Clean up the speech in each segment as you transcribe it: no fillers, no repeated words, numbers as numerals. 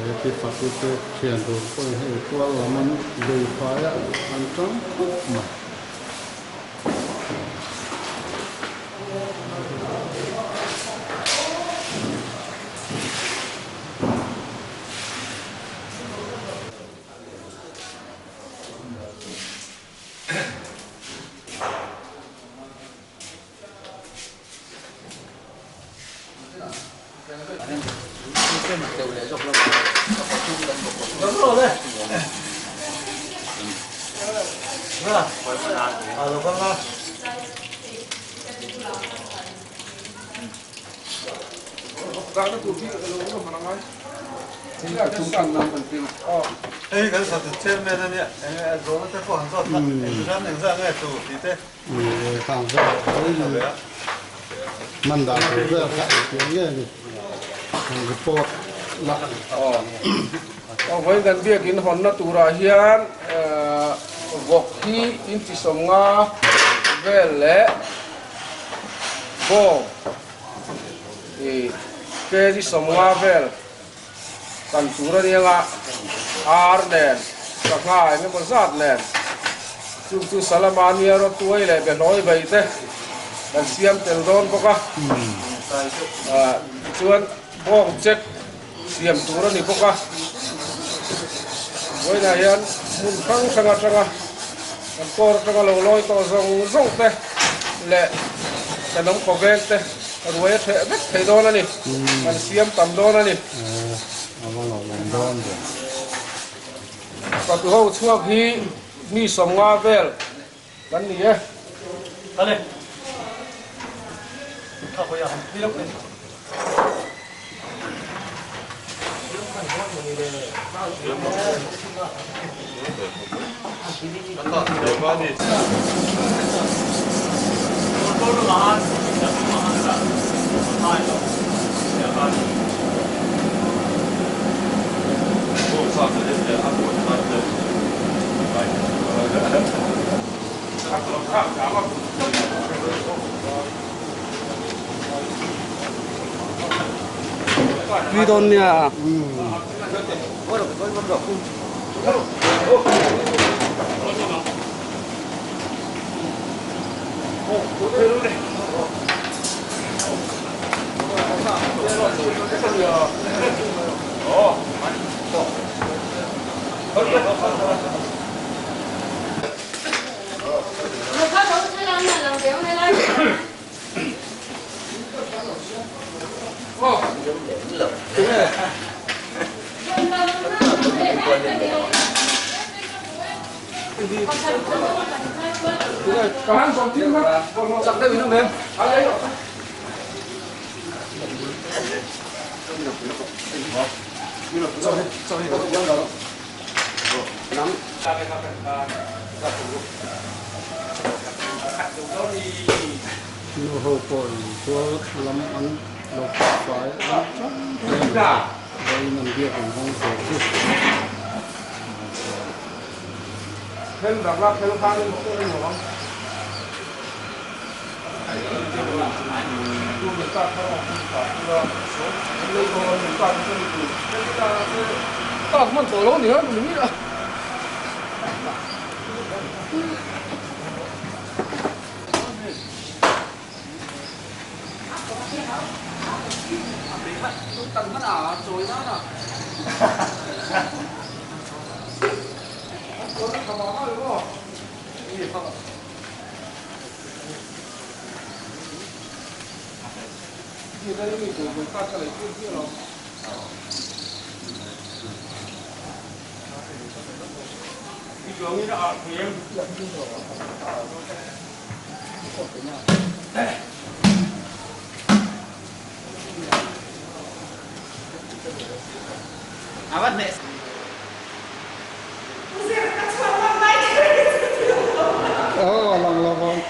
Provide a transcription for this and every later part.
He pi faki te thian tur pawhin hei tual lam an bei fai a an tang khawp mai. Hei kan satu chairman a nia eng nge a zawhna te pawh han zawt la eng engzah nge tu tih te. Man dan tur vel kha engtiang nge ni han report la. Vawiin kan biakin hawnna turah hian vawk hi intisawmnga vel leh bawng kg 50 vel kan tur a nia nga, ar nen, sangha eng emaw zat nen, chung chu salama nia rawtuai leh behlawi bai te kan siam tel dawn bawk a, tichuan bawng check siam tur a ni bawk a, vawiinah hian hmun hrang hrang atanga kan kawr atanga lo lawi tawh zawng zawng te leh thenawm khawveng te ruai a hreh vek thei dawn a ni, kan siam tam dawn a ni. Fatu ho chhuak hi mi 50 vel kan ni e. Tui dawn nia. Nu ho pawhin tual lam an lo khat fai an chang hle a ni. Vawiin an biak ang hawng tur chu. Aw lang lo vang.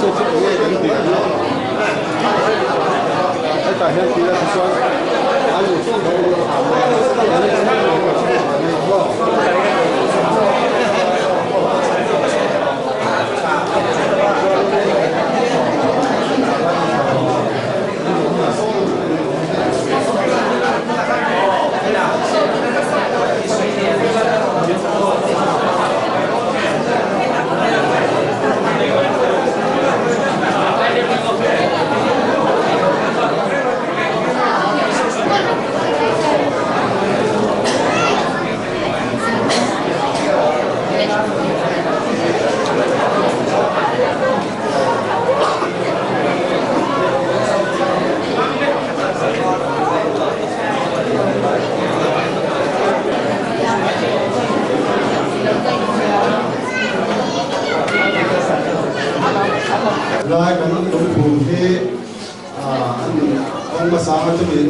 Chu chu eng nge kan tih ang hetah hian tih la chuan a lu chu Lai kan lungphum hi an awm hmasa a, chumi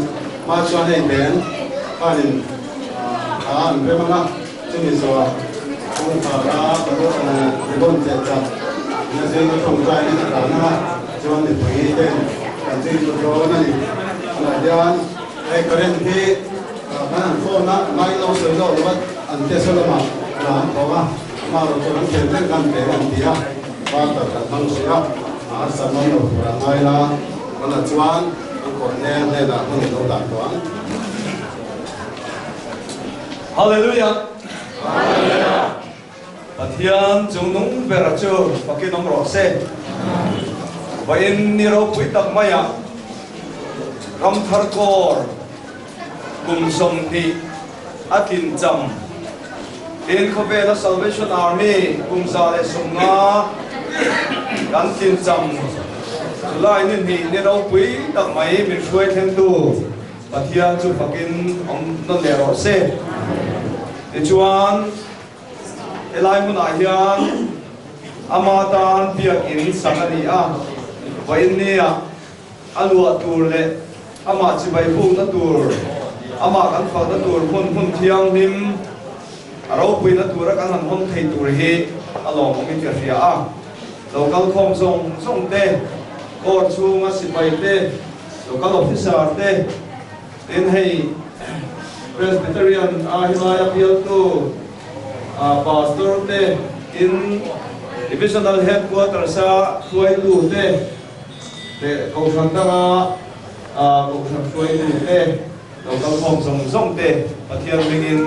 hma chuan hei nen khanin thla an rem ang a, chumi zawhah kawngkhar a ribbon tleh chak na zing a tawngtaiin a tlan ang a, chuan mipui ten kan zui lut dawn a ni. Tunah hian hei current hi kan han phone a, ngai lo sawi lawk lo a, an test lamah hna an thawk a, amaherawhchu chuan an thlen thleng khan pe an ti a, barter kan hmang hrih a, harsat nawm lo tur a ngai la, tunah chuan an kawr hnel hnenah hmun lo dah tawh ang. Hallelujah! Pathian chung nung ber chu fakin awm rawh se. Vawiin ni ropui tak maiah Ramthar Corps kum 20 a tlin cham. Tin khawvela Salvation Army kum 150 kan tlin cham. Chulai ni hnih ni ropui tak mai min hruai thlengtu Pathian chu fakin awm nawn leh rawh se. Tichuan, helai hmunah hian ama tan biakin sak a ni a, vawiin nia a luah tur leh amah chibai bukna tur, amah kan fakna tur hmun hmun thianghlim a ropuina tura kan han hawn thei tur hi a lawmawmin ka hria a. Lo kal khawm zawng zawng te, court chhunga sipai te, Local Officer te tin hei Presbyterian a helai a bialtu Pastor te tin Divisional Headquarters a hruaitu te leh Kohhran danga Kohhran hruaitu te Local khawm zawng zawng te Pathian hmingin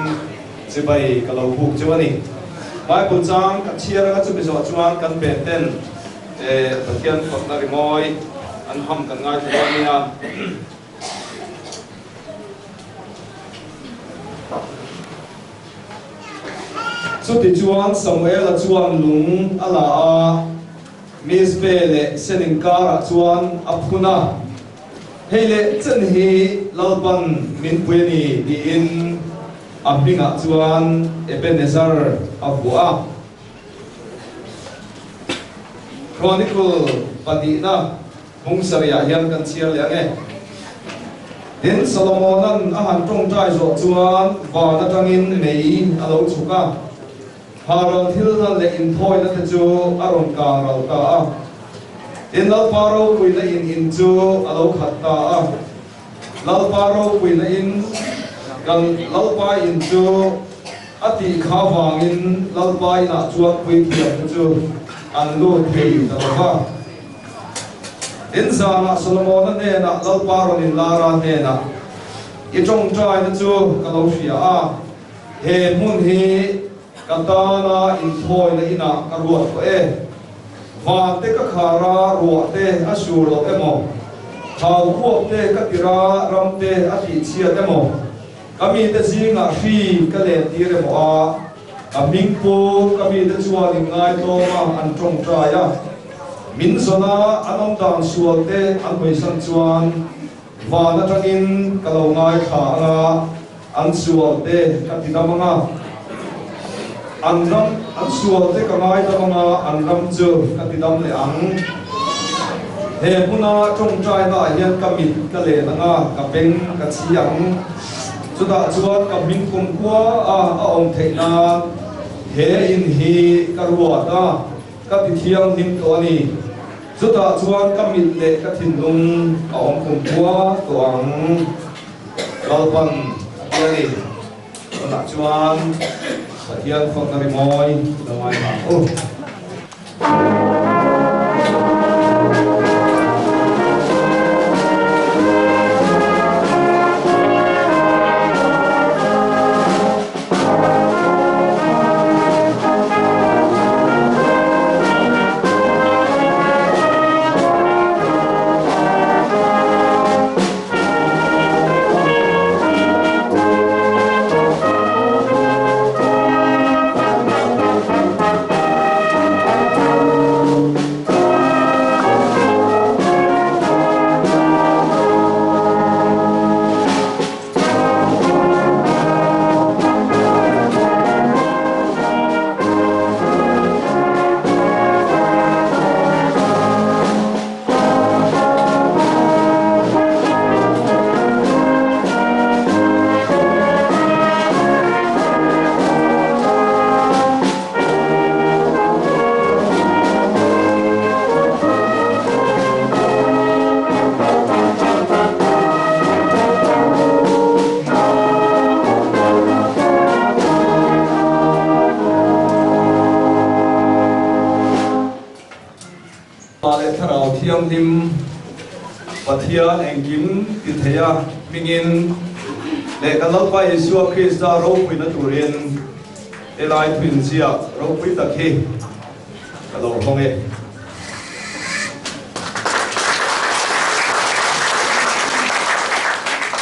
chibai ka lo buk cheu a ni. Bible chang ka chhiar anga chumi zawh chuan kan pen ten Pathian fakna rimawi an ham kan ngaithla dawn nia. Chutichuan Samuela chuan lung a la a, Mizpe leh Sen inkarah chuan a phun a. Hei leh chen hi Lalpan min pui a ni tiin a hmingah chuan Ebenezer a vuah a. Chronicle pahnihna hmung sarihah hian kan chhiar leh ang e. Tin, Solomona'n a han tawngtai zawh chuan van atangin mei a lo chhuk a, Haral thil hlan leh inthawina te chu a rawn kang ral ta a. Tin, Lalpa ropuina in in chu a lo khat ta a. Lalpa ropuina in kan Lalpa in chu a tih kha vangin Lalpa inah chuan puithiam te chu an lut thei ta lo va. Tin, zanah Solomona hnenah Lalpa rawn inlara hnenah, I tawngtaina chu ka lo hria a, he hmun hi ka tana inthawina inah ka ruat tawh e. Van te ka khar a, ruah te a sur loh emaw, thau khuap te ka tir a, ram te a tihchhiat emaw, ka mite zingah hri ka len tir emaw a, ka hming pu ka mite chuan inngaitawm a an tawngtai a, min zawn a, an awmdan sual te an hawisan chuan van atangin ka lo ngaithla ang a, An sual te ka ti dam ang a, an ram, an sual te ka ngai dam ang a, an ram chu ka ti dam leh ang. He hmuna tawngtaina ah hian ka mit ka len ang a, ka beng ka chhi ang. Chutah chuan ka hming kumkhua a a awm theih nan he in hi ka ruat a, ka ti thianghlim tawh a ni. Chutah chuan ka mit leh ka thinlung a awm kumkhua tawh ang. Lalpan a ti a ni. Tunah chuan Pathian fakna rimawi la ngai ang u. Pa leh Thlarau Thianghlim Pathian engkim ti thei a hmingin leh kan Lalpa Isua Krista ropuina turin helai thuinziak ropui tak hi ka lo hawng e.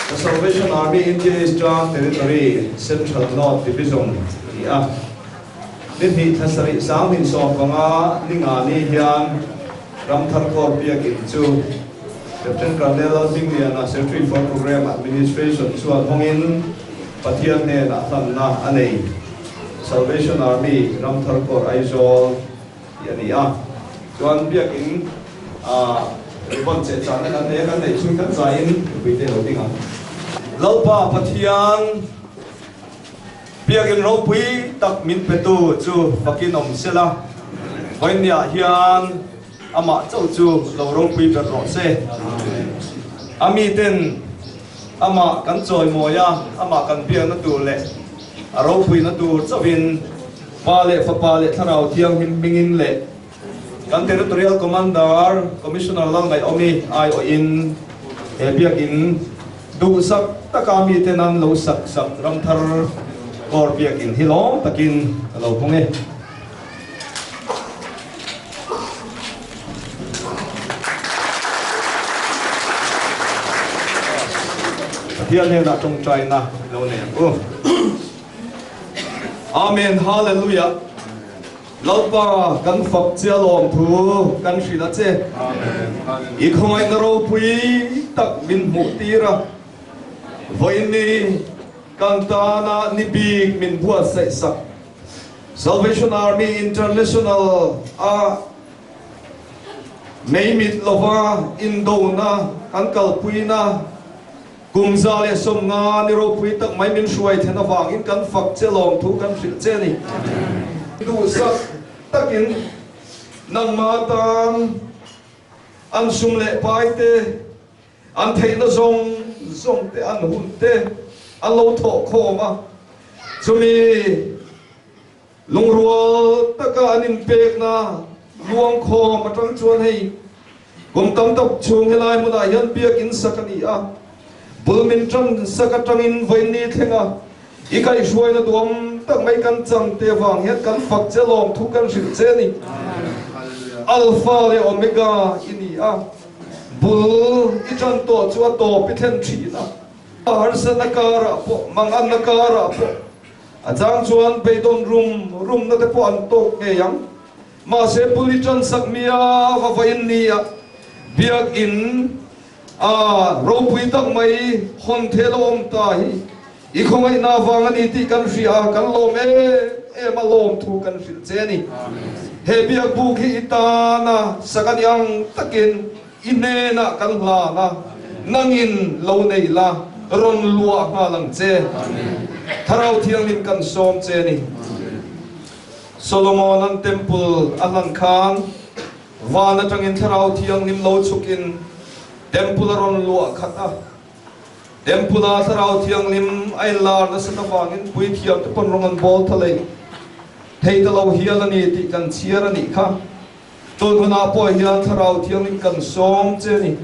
The Salvation Army India Eastern Territory Central North Division a ni a. Ni hnih thla sarih 20 15 ni nga ni hian Ramthar Corps biakinn chu Captain Colonel Lalhmingliana Secretary for Programme Administration chuan hawngin Pathian hnenah hlanna a nei. Salvation Army Ramthar Corps Aizawl tih a ni a. Chuan biakinn ribbon chehchahna kan nei a, kan neih chhung kan zaiin mipuite lo ding ang. Lalpa Pathian. Biakinn ropui tak min petu chu fakin awm sela, vawiinniah hian amah chauh chu lo ropui ber rawh se. A miten amah kan chawimawi a, amah kan biakna tur leh a ropuina tur chauhin Pa leh Fapa leh Thlarau Thianghlim hmingin leh kan Territorial Commander Commissioner Lalngaihawmi aiawhin he biakinn duhsak taka mite nan lo sak sak Ramthar Corps biakinn hi lawm takin ka lo hmang e. Pathian hnenah tawngtaina lo nei ang u. Amen Hallelujah. Lalpa kan fak che alawm thu kan hrilh a che. I khawngaihna ropui tak min hmuh tir a, vawiin kan tana ni bik min buatsaih sak Salvation Army International a mei mit lova indona kan kalpuina Kum 150 ni ropui tak mai min hruai then avangin kan fak che lawmthu kan hrilh che a ni. Duhsak takin nangmah tan an sum leh pai te, an theihna zawng zawng te, an hun te an lo thawh khawm a, chumi Lungrual taka an inpekna luangkhawm atang chuan hei kum tam tak chhung helai hmunah hian biakinn sak a ni a, bul min tan sak atangin vawiinni thlenga i kaihhruaina duam tak mai kan chang te avang hian kan fak che lawmthu kan hrilh che a ni. Alpha leh Omega i ni a, bul i tan tawh chu a tawp i thlen thin a, harsatna karah pawh, manganna karah pawh, A chang chuan beidawn rum rumna te pawh an tawk ngei ang. Mahse puli tan sak mia va vain ni a, biakinn a ropui tak mai hawn thel a awm ta hi i khawngaihna avang a ni tih kan hria a, kan lawm em em a, lawmthu kan hrilh che a ni. He biak buk hi i tana sak a ni ang takin i hnenah kan hlan a, nangin lo nei la, rawn luah nghal ang che. Thlarau Thianghlim kan sawm che a ni. Solomon-a'n temple a hlan khan. Van atangin Thlarau Thianghlim lo chhukin Temple a rawn luah khat a. Temple a Thlarau Thianghlim a inlar nasat avangin puithiam te pawn rawng an bawl tha leh thei ta lo hial a ni tih kan chhiar a nih kha. Tun hunah pawh hian Thlarau Thianghlim kan sawm che a ni.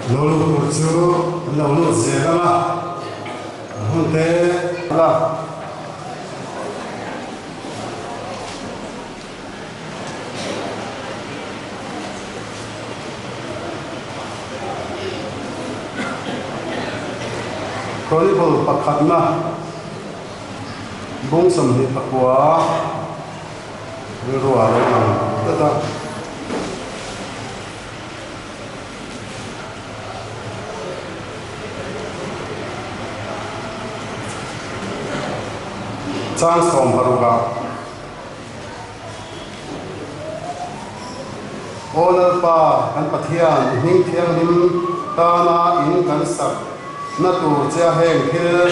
Lo lut tur chu an lo lut zel ang a, an hun te la. Chronicle pakhatna bung 29 rilru ah lo lang tlat a. Chang 60 ah. Aw Lalpa, kan Pathian, i hming thianghlim tana in kan sak na tur che a heng thil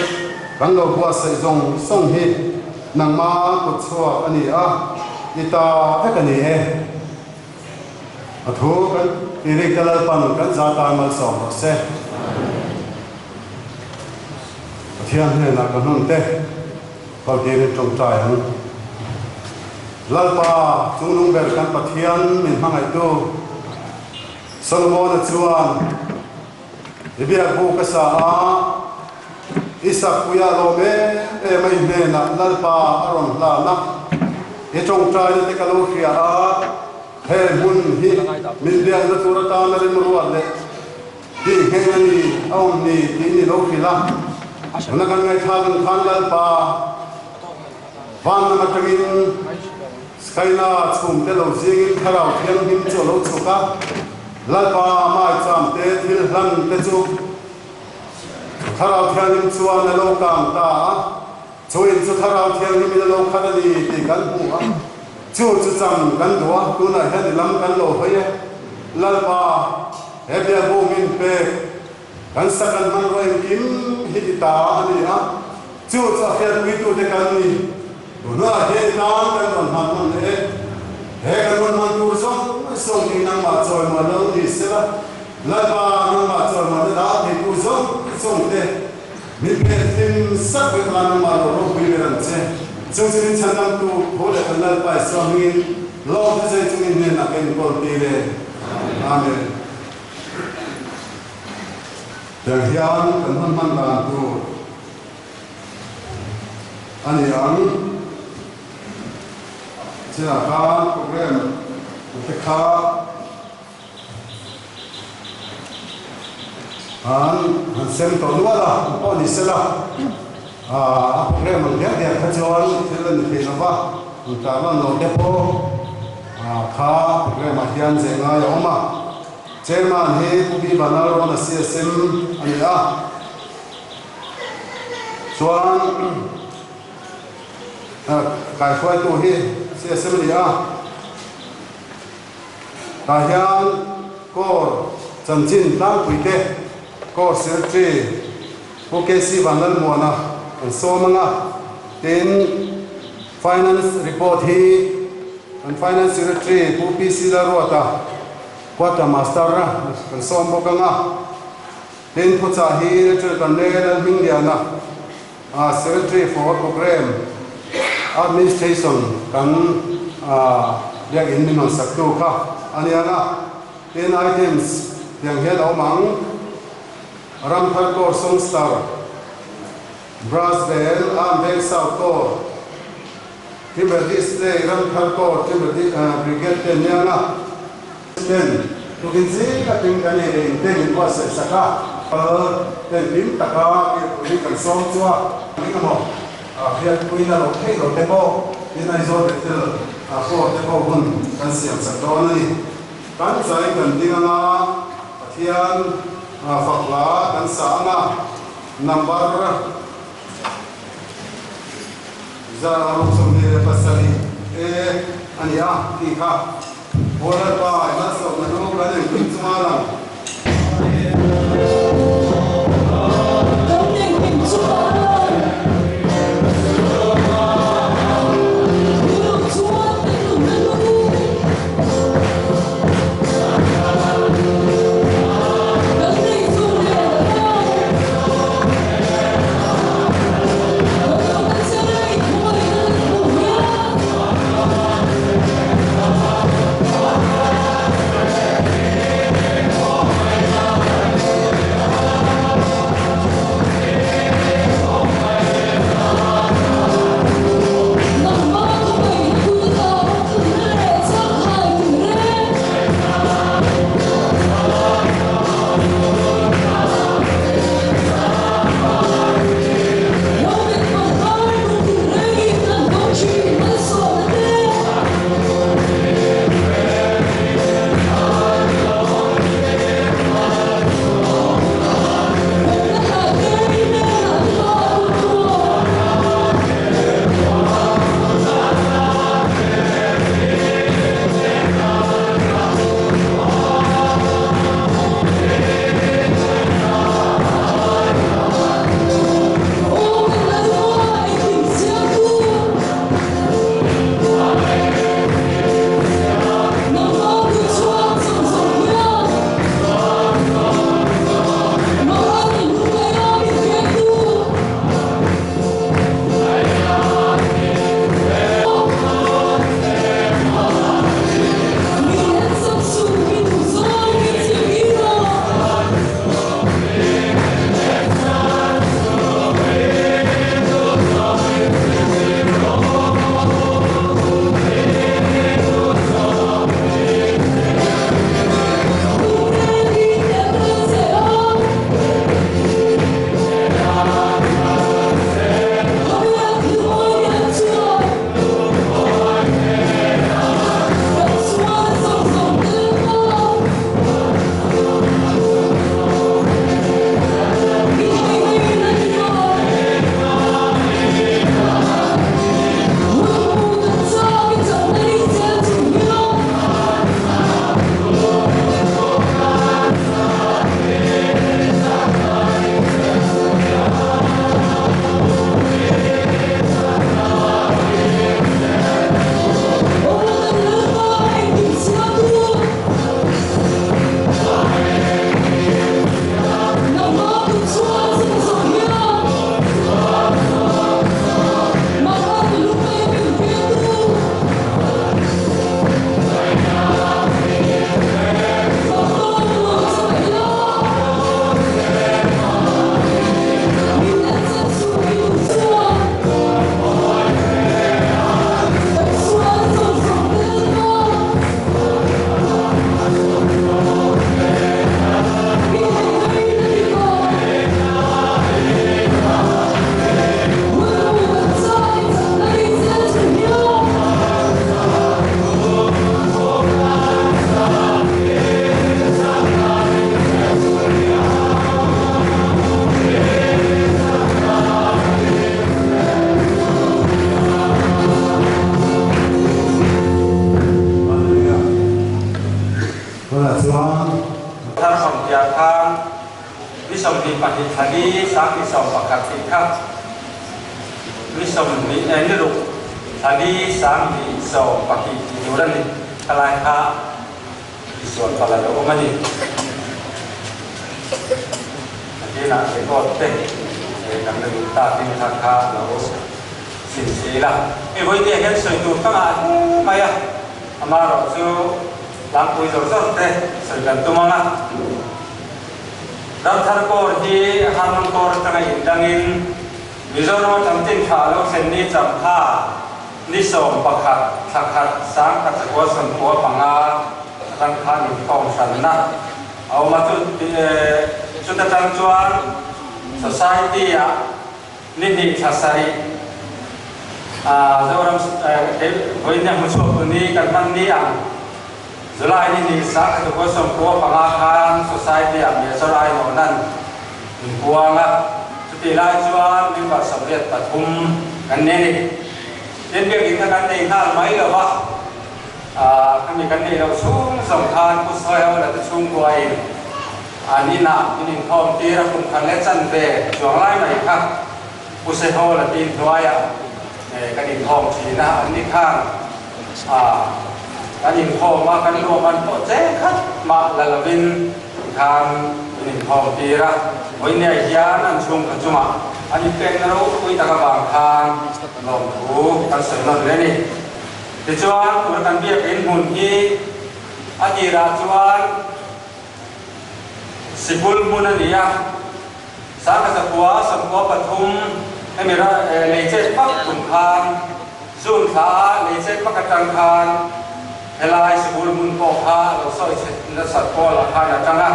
kan lo buatsaih zawng zawng hi nangma kut chhuak a ni a, i ta vek a ni e. A thu kan tiri ka Lalpan kan za tan malsawm rawh se. Pathian hnenah ka hnun te kaltirin tawngtai ang. Lalpa chungnung ber kan Pathian min hmangaihtu Solomona chuan i biakbu ka sa a. I sakpuia lawm em em a i hnenah Lalpa a rawn hlan a, i tawngtaina te ka lo hria a, he hmun hi min biakna tur atana rimruat leh tih ngheng a ni a awm ni tiin i lo hrilh a. Tuna kan ngaihthlak ang khan Lalpa van lam atangin Skyna chhumte lo zingin Thlarau Thianghlim chu a lo chhuk a, Lalpa maicham te thil hlan te chu Thlarau Thianghlim chuan a lo kang ta a, chu in chu Thlarau Thianghlimin a lo khat a ni tih kan hmu a, chu chu chang kan duh a, tunah hian i lam kan lo hawi e. Lalpa, he biakbu min pek kan sak an hmanrua engkim hi i ta a ni a, chu chu a hriatpuitute kan ni. Tunah hian i tan kan rawn hman hman leh e. He kan rawn hman tur zawng zawng hi nangmah chawimawi lo ni sela, Lalpa nangmah chawimawi na dah theitu zawng zawng te min pek hlim sak vek la nangmah lo ropui ber ang che. Chung chu min chhandamtu tho leh kan Lalpa Isua hmingin lawm te zai chungin hnenah ka inkawl tir e. Amen. Tiang hian kan hman hman dan tur a ni ang. Chinah khan program te kha. An han sem tawh nual a, an pawh ni sela, a program ang diak diak kha chuan thil a ni thei lo va, an tarlan lo te pawh kha program ah hian zeh ngai a awm a. Chairman hi Pu Bi Vanlalrawn a CSM a ni a, chuan kaihruaitu hi CSM a ni a. Tah hian Corps chanchin tlangpuite Corps Secretary Pu KC Vanlalmuana an sawm ang a, tin Finance report hi kan Finance Secretary Pu PC Lalruata Quarter Master kan sawm bawk ang a, tin thuchah hi Lecturer Kanle Lalhmingliana Secretary for Programme Administration kan biakinn min rawn saktu kha a nia nga, tin items tiang hian a awm ang, Ramthar Corps Songster, Brass Band, Arm Veng South Corps, Timber Display, Ramthar Corps, Timber Brigade te nia nga. Ten tukin zing atin kan ei leh in ten in buatsaih sak a, kal ten hlim taka kir turin kan sawm chu a. Eng emaw hriatpuina lo theih lo te pawh tin Aizawl Bethel ah pawh te pawh hun kan siam sak dawn a ni. Kan zai kan ding anga Pathian fak hla kan sa anga number 127 e a ni a tih kha. Aw Lalpa, i malsawmna chu kan engkim chunga lang. Kan engkim chunga lang. Nilo chuan ka nun a lu. Kan nei chu lian a lang. Ka nun a che rei thuai nan hmuh hian. thla li 2011 tih kha ni 20 ni ruk thla li 2020 tih tur a ni. Khalai kha tisual palh a lo awm a ni. A hnenah record te kan la duh takin kha kha lo chhinchhiah ila. Hei vawinia hian sawi tur ka ngah hle mai a, amaherawhchu tlangpui zawr zawr te sawi kan tum ang a. Ramthar kawr hi Harmon kawr atanga indangin Mizoram atang tin thla a lo thlen ni champha ni 11 thla khat 1995 atang khan inkhawm hranna a awm a, chuta tang chuan Society-ah ni hnih thla sarih Zoram vawiin a hmu chhuak tu ni kan hman ni ang. July ni hnih 1995 khan Society-ah Major Ainawn-a'n min puang a, chutih lai chuan member 83 kan nei a ni. Tin, biakinn kha kan nei nghal mai lo va, khami kan neih loh chhung zawng khan Pu Sawihola te chhungkuain an inah min inkhawm tir a, kum khat leh chanve chuang lai mai kha Pu Sehola te inhnuaiah kan inkhawm thin a, an ni khan kan inkhawm a, kan luam an pawh che khat mah la lovin tikhan min inkhawm tir a, vawinia hian an chhungkhaw chungah an inpekna ropui tak avang khan lawmthu kan sawi nawn leh a ni. Tichuan, tuna kan biakinn hmun hi a tirah chuan sikul hmun a ni a, 1993 hemi lei chet vak tum khan June thla a lei chet vak atang khan helai sikul hmun pawh kha lo sawi chhe nasat pawl ah khan a tang a,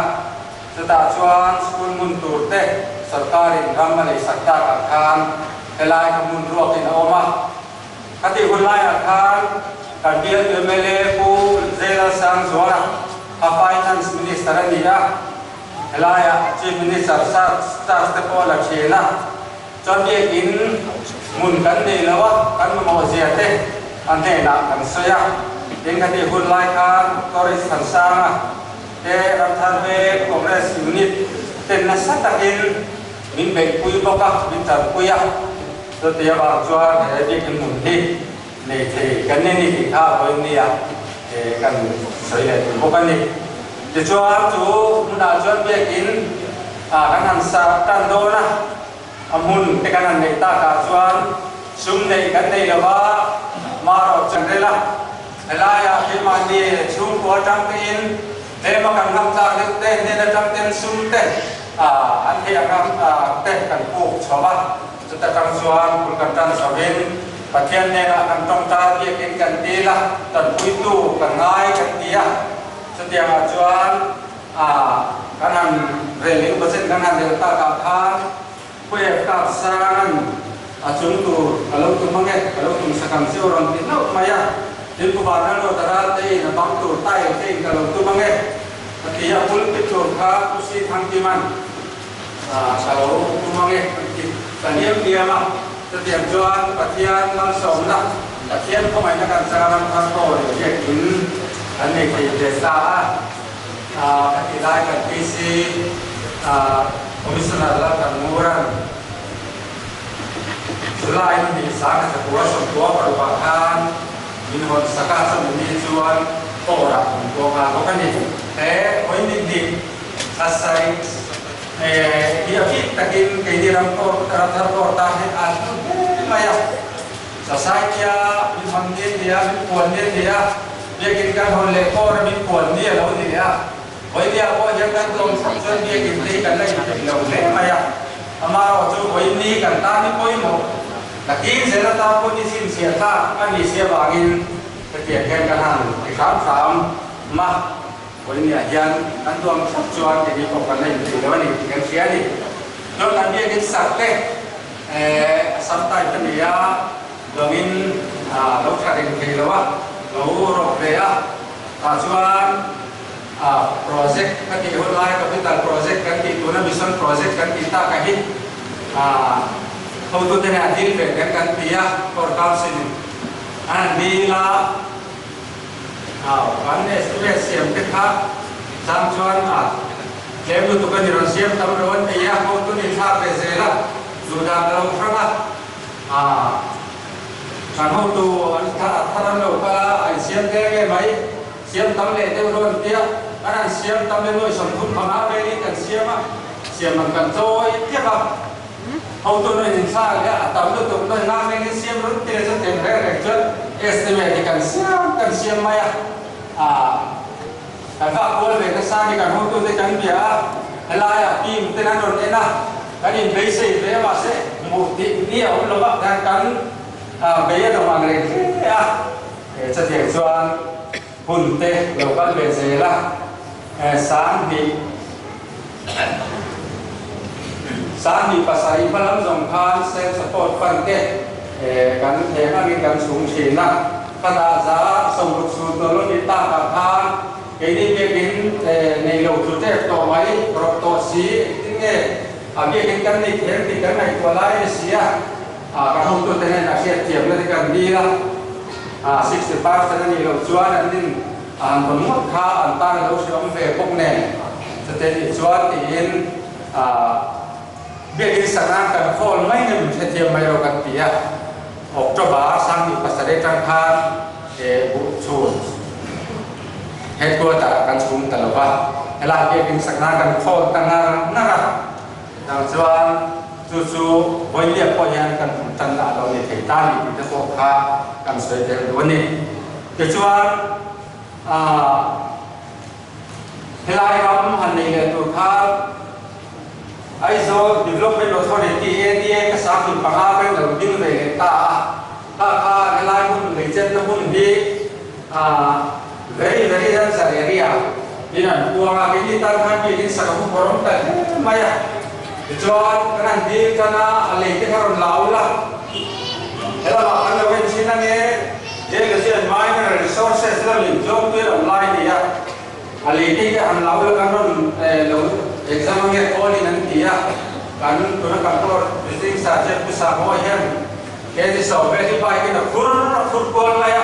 chutah chuan sikul hmun tur te sorkarin ram a leisak tak ah khan helai kha hmun ruakin a awm a. Khatih hun laiah khan kan bialtu mla Pu Zelalsangzuala kha Finance Minister a ni a, Helaiah Chief Minister charge te pawh a la thin a, chuan biakinn hmun kan nei lo a, kan mamawh zia te a hnenah kan sawi a. Tin, khatih hun lai khan Tourist Thansanga te Ramthar Veng Congress Unit ten nasa takin min beihpui bawk a, min tanpui a. Chuti avang chuan he biakinn hmun hi nei thei kan ni ni tih kha vawiin nia kan sawi leh tur bawk a ni. Tichuan chu hmunah chuan biakinn kan han sa tan dawn a, a hmun te kan han neih takah chuan sum neih kan nei lo va, marawh chan rel a, helaiah keimahni chhungkua atang tein tlema kan ngam tlak deuh te hnen atang ten sum te an theih ang te kan puk chho a. Chuta tang chuan kul kan tan chhovin Pathian hnenah kan tawngtai biakin kan dil a, tanpuitu kan ngai kan ti a. Chutiangah chuan kan han rel leh upa chen kan han rel takah khan Khuaep kap sanga'n a chung tur ka lo tum ang e, ka lo tum sak ang che u rawn ti hlauh mai a. Tin Pu Vanlalruat a ral tein a bang tur tile tein ka lo tum ang e a ti a, pulpit tur kha Pu Si Thangkima'n Ka lo tum ang e, an ti ta liam liam a. Chutiang chuan Pathian malsawmna, Pathian khawngaihna kan changa ram thar pawh leh biakin kan nei thei ve ta a. Ka ti lai kan PC Commissioner Lalthanmura'n July ni hnih 1996 ah khan min hawn sak a, chumi ni chuan Kawrah min puang nghal bawk a ni. He vawi ni hnih A sawi hi a bik takin keini ram ram thar kawr tan hian a hlu hle mai a. Society-a min hawn ni a ni a, min puan ni a ni a, biakin kan hawn leh kawr a min puan ni a lo ni leh a. Vawinia pawh hian kan tlawm chhawk chuan biakin te hi kan la inpeih lo hle mai a. Amaherawhchu vawiin kan tan hi pawimawh takin zel atan pawh ni chhinchhiah tlak a nih si avangin hetiang hian kan han ti hram hram a. Vawinia hian kan tuam thlap chuan keini pawh kan la inpeih lo a ni tih kan hria a ni. Chuan kan biakin sak te sam type a ni a, lawngin lo tha reng thei lo a, lo rawk ve a, tah chuan project ka tih hun lai capital project kan tih tuna mission project kan tih tak a hi hotute nen a dil ve kan kan ti a, Core Council in an dil a. Kan estimate siam te kha chang chuan a Tlem lutuk a ni rawn siam tam lo an ti a, hotu ni thlak ve zel a, duh dan a lo hrang a, aah kan hotu an thar an lo kal a, a insiam tlem nge mai, siam tam leh deuh rawh an ti a, kan han siam tam e nuai 35 velin kan siam a, siam ang kan chawi tep a. Hotu nuai inthlak leh a tam lutuk nuai nga mengin siam run te chu tlem reng reng chuan estimate hi kan siam kan siam mai a, aah kan vah kual ve nasa ni kan hotute kan bia a, helaiah team ten an rawn en a, kan inbeisei ve a mahse hmuh tih ni a awm lo va, kan kan bei a dawng ang reng hle a, chutiang chuan hun te lo kal ve zel a. 27 hmalam zawng khan Self Support Fund te kan theng angin kan chhung thin a, khatah za 60 chhun tawh lo nih takah khan keini biakin nei lo tlu tep tawh mai rawp tawh si engtin nge a biakin kan nei theng tih kan ngaihtuah lai a ni si a, kan hotute nen a hriatthiamna te kan dil a, 65 a nih loh chuan an in. An rawn ngawt kha an tan a lo hre awm ve bawk nen chute nih chuan tiin biakin saknan kan khawl mai nge min hrethiam mai lo kan ti a. October 2007 atang khan buh chhun headquarter ah kan chhung ta lo va, helai biakin saknan kan khawl ta ngar ngar a, chutang chuan chu chu Vawilia pawh hian kan hmu tan a lo ni thei ta ni tih te pawh kha kan sawi tel duh a ni. Tichuan, helai ram han nei leh tur khan Aizawl Development Authority, ADA, ka 15 peng lo ding ve leh ta a. Kha kha helai hmun leichenna hmun hi very very danger area in an puang a, keini tan khan biakin sak a hmu rawng ta hle mai a. Tichuan, kan han dil tan a, a lei te kha rawn la ula, helamah kan lo en thin ange. Geology and Mineral Resources lamin tlawmtuin awm lai a ni a, a lei te han lau la kan rawn lo exam ange call in an ti a, kan tuna kan pawh visiting sergeant Pu Samoa hian kg 10 vel hi bike in a phur a phur kual mai a,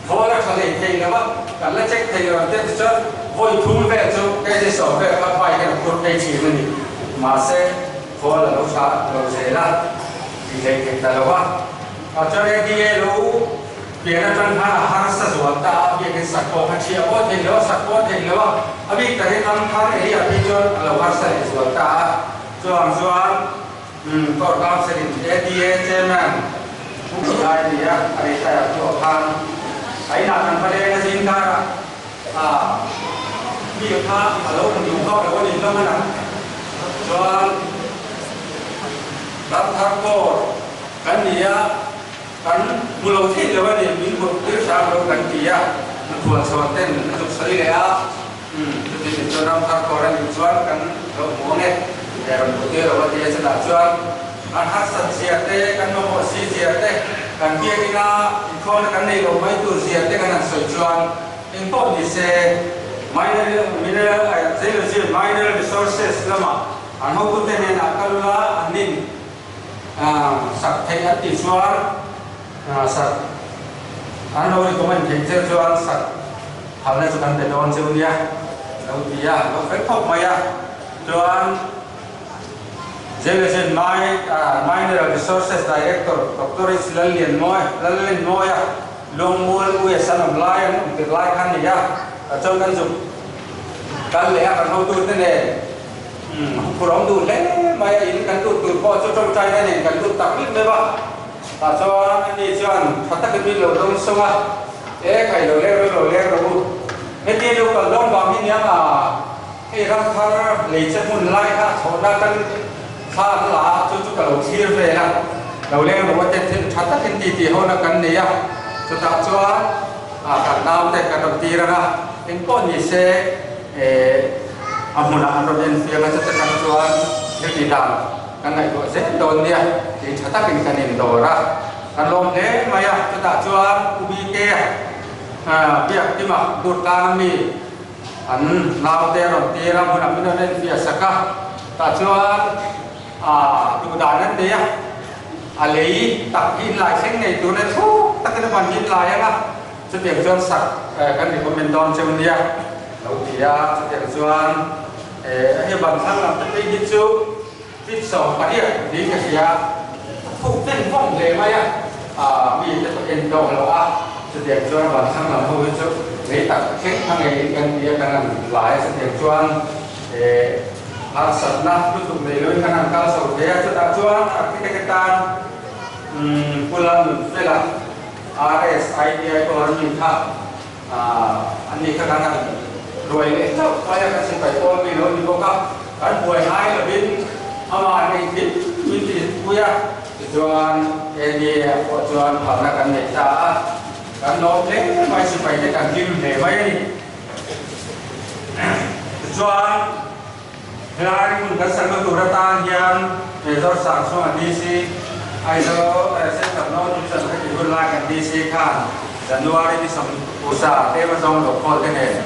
khawl a tha hlei thei lo a, kan la check thei lo ang te tichuan vawi thum vel chu kg 10 vel kha bike in a phur phei thin a ni, mahse khawl a lo tha lo zel a, ti hlei thei ta lo a. Chuan ADA lo pian atang khan a harsa zual ta a, biakin sak pawh kha ṭhiah pawh thei lo a, sak pawh thei lo a, a bik takin ram thar area phei chuan a lo harsa leh zual ta a. Chuvang chuan Court Council in ADA Chairman Pu Lai a ni a, a retire hnuah khan a inah kan va leng a zing karah mi kha a lo hmu duh vak lo a ni hlawm a na. Chuan ram thar court Kan ni a, kan hmu lo theih lo a ni, min hmuh tir hram lo kan ti a, hnuchhuan chhuan ten a zuk sawi leh a, umm chuti ni chuan ram thar kawr a nih chuan kan lo hmu ang e, he rawn hmuh tir lo a ti a, chutah chuan kan harsat zia te, kan mamawh si zia te, kan biakin a inkhawmna kan nei lo mai tur zia te kan han sawi chuan engpawh ni se, mineral mineral geology mineral resources lamah an hotute hnenah kal ula an nin. Sak theih an tih chuan sak an lo recommend theih che chuan sak phalna chu kan pe dawn cheu nia lo ti a, lo fel khawp mai a. Chuan Geology and Mineral Resources Director Doctor H Lallianmawi Lallenmawia Luangmual US an awm lai an awm tir lai kha a ni a, chuan kan zuk kal leh a kan hotute nen. Phur awm duh hle mai a, in kan lut tur pawh chu tawngtaina nen kan lut tak vek mai va. Tah chuan ani chuan tha takin min lo dawng sawng a, E khai lo leng ro lo leng ro u, heti lo kal dawng vang hi niang a, hei ram thar lei che hmun lai kha chhawhna kan thla an la a, chu chu ka lo thlir vel a, lo leng ro a te thil tha takin ti tih hona kan nei a, chutah chuan kan naute kan rawn tir ang a, engpawh ni se. A hmunah an rawn enfiam a, chute tak chuan thil ti dan kan ngaihtuah zel dawn nia tih tha takin kan indawr a, kan lawm hle mai a, chutah chuan U BK biak Tima Durtlang a mi an naute a rawn tir a, hmunah min rawn enfiah sak a, tah chuan duh dan an nei a, a lei tak hi inlai thleng ngei tur nen thuk takin a ban hi inlai ang a. Chutiang chuan sak kan recommend dawn cheu nia lo ti a, chutiang chuan Hei ban thlang lam te phei hi chu feet 18 niin ka hria. A thuk ven vawng hle mai a, mi te pawh en tawh lo a. Chutiang chuan ban thlang lam ho hi chu lei tak thleng kha ngeiin kan ti a, kan han lai a. Chutiang chuan harsatna lutuk nei loin kan han kal chho thei a. Chutah chuan architect atan Pu Lalnunfela RSITI pawh an ni kha. An ni kha kan han ruai leh hlauh mai a, kan sipai pawl mi lo ni bawk a, kan buai ngai lovin amah nei thil min ti pui a, tichuan NDA ah pawh chuan phalna kan nei ta a, kan lawm hle mai, sipai te kan hlim hle mai a ni. Tichuan helai hmun kan sakna tur atan hian Major Sangchhunga DC, Aizawl Central North Division kha tih hun lai kan DC khan January ni 20 tlem a zawng lo khawl te nen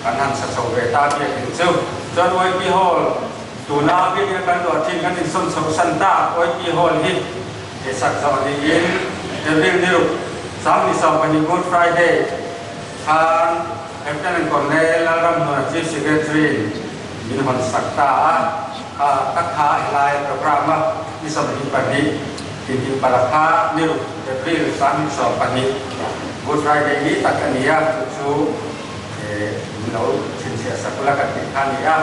kan han sa chho ve ta biakin chu. Chuan YP Hall tuna biakin a kan luah thin kan insawn chho san ta YP Hall hi sak zawh niin April ni ruk 22 Good Friday khan Lieutenant Colonel Lalramhnuna Chief Secretary min hawn sak ta a, kha tak kha helai programme a ni 22 tihnih palakha ni ruk April 2020 Good Friday ni tak a ni a, chu chu min lo chhinchhiah sak ula kan tih kha a ni a.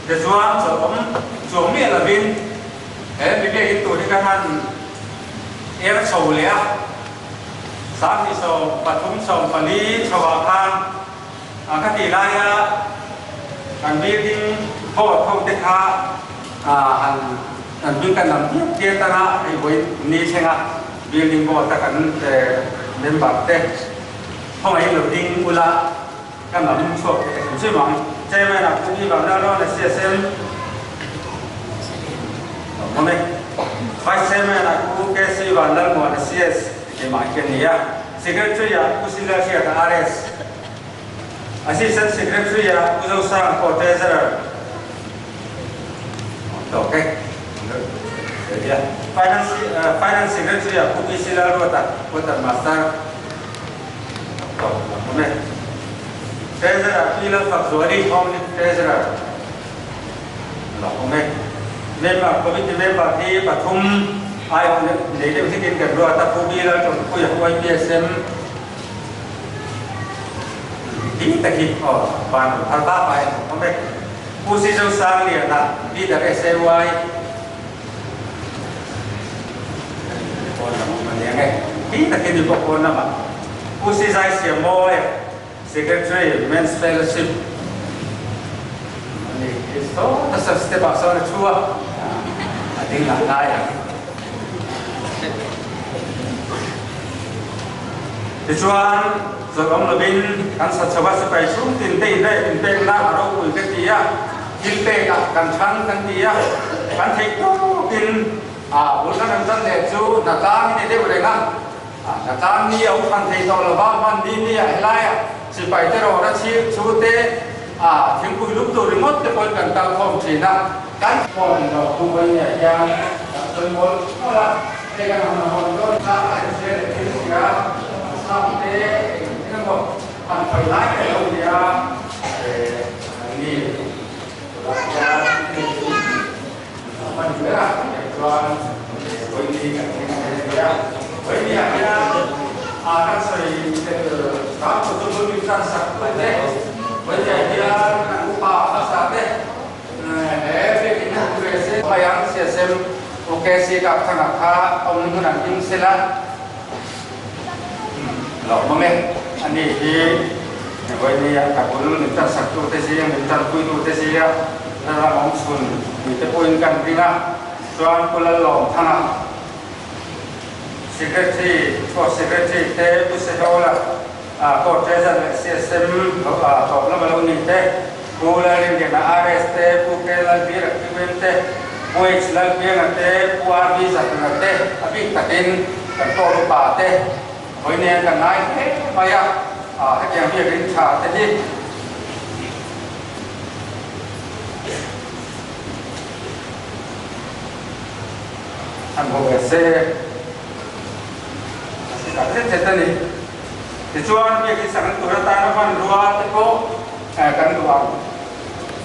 Tichuan chawlhawm chuang miah lovin he mi biakinn tur hi ka han er chho leh a. 23 14 chho ah khan ka tih laia kan building board ho te kha han kan hming kan lam diat diat anga hei vawi ni thlenga building board a kan member te khawngaih lo ding ula ka lam chhuak thei hrim hrim ang. Chairman ah Pu Ivan Lalrawn a CSM awm e. Vice Chairman ah Pu KC Vanlalmuan a CS keimah hi a ni a. Secretary ah Pu Sila Hriata RS. Assistant Secretary ah Pu Zosang pawh Treasurer. Awm tawk e. Finance Finance Secretary ah Pu PC Lalruata Quarter Master. Treasurer Pi Lalfakzuali Home Treasurer lo awm e. Member Committee member hi pathum aiawh nei deuh hlekin kan ruat a, Pu Bi Lalṭawmpuia YPSM hi tak hi aw van rawn phar vak a en awm e. Pu Sizosangliana Leader SAY Pawn lam awm a nia nge? Hi takin ni pawh pawn lamah Pu Sizai Siamawia, Secretary, Men's Fellowship a ni. Saw ta step ah sawn a thu a, a ding lah lai ang. Tichuan, zawrh awm lovin kan sa chho a, sipai chhung tin te inreh inpekna a ropui ka ti a. Thil pekah kan chhan kan ti a, kan theih tawkin a bul kan rawn tan leh chu hnatlang hi ni deuh reng a, hnatlang ni a uphan thei tawh lova, hman ni ni ah helaia sipai te rawra chhir chu te thingpui lum tur ringawt te pawhin kan kal khawm thin a, kan phone lo pu mai nia hian kan sawi mawl mawl a, hei kan han hawn dawn kha a inchhir leh thil sia, an sam te eng emaw han hawi lai te lo nia. Ani hi Vawinia ka bul min tansaktute zia, min tanpuitute zia ram awm chhun mite pawhin kan ring a, chuan Pu Lallawmthanga, Secretary, aw Secretary te, Pu Sehawla, Court Treasurer leh CSM tawp lama lo ni te, Pu Lalrinliana RS te, Pu K Lalbira QM te, Pu H Lalpianga te, Pu RV Zahnuna te, a bik takin kan Court upa te, Vawinia kan ngai hle mai a, hetiang biakin tha te hi han hmu ve se a si tak zet zet a ni. Tichuan biakin sak an tur atana hmanrua te pawh kan duh ang.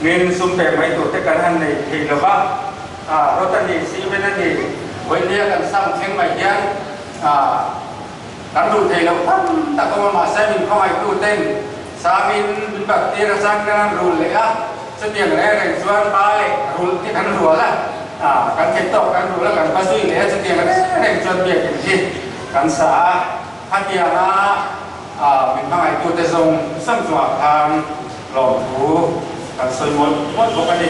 Ngin sum pek mai tur te kan han nei thei lo va, rawt a ni, cement a ni, vawinia kan sound thleng mai hian kan duh thei loh tam tak awm a, mahse min khawngaihtu ten sangin min bat tir a chang kan han rul leh a, chutiang reng reng chuan pa leh rulh te kan rual a, kan thei tawk kan rul a, kan va zui leh a, chutiang reng reng chuan biakinn hi kan sa a, khatianga min hmangaihtute zawng zawng chungah khan Lawmthu kan sawi mawlh mawlh bawk a ni.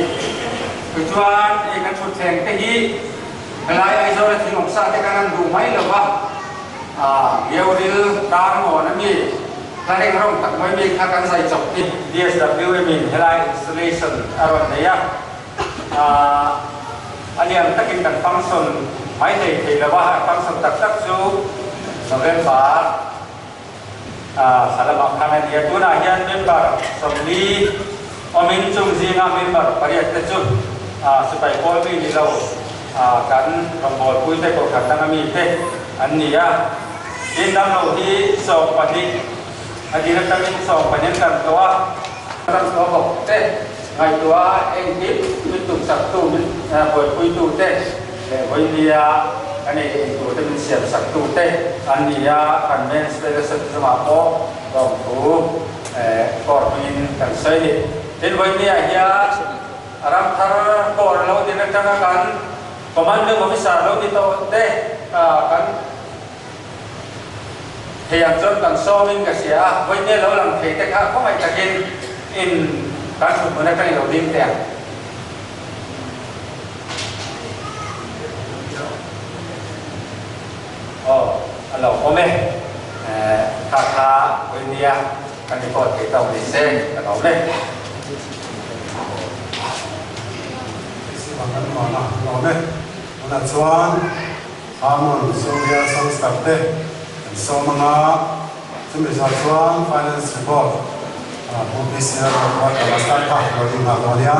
Tichuan hei kan thutthleng te hi helai Aizawl a thing awmsa te kan han duh mai lo va, Ngeuril tar mawn a mi, hla reng rawng tak mai mi kha kan zai chawp hi. DSWM in helai installation a rawn nei a, a lian takin kan function mai hlei thei lo va, function tak tak chu November Salama khan a ni a, tunah hian member 40 awmin chung zinga member pariat te chu sipai pawl mi ni lo kan rawngbawlpui te kohhran danga mi te an ni a. Tin damlo hi 12 a dir atangin 12 an kan tawh a, ram tawh bawk te ngaihtuah engkim min tumsaktu min buaipuitu te leh vawinia kan ei eng tur te min siam sak tu te an ni a, kan Men's Fellowship chungah pawh lawmthu court hmangin kan sawi a ni. Tin, vawinia hian ram thar court lo din atanga kan Commanding Officer lo ni tawh te kan thei ang chuan kan sawmin ka hria a, vawinia lo lang thei te kha khawngaih takin in kan thuthmun atangin lo ding teh ang. Aw, a lo awm e. Kha kha vawinia kan report thei tawk ni se kan awm e. Tunah chuan Harmon Soviet Sangster te kan sawm anga, chumi zah chuan Finance Report Pu PC Lalruatpuia Master kha lo ding nghal dawn nia.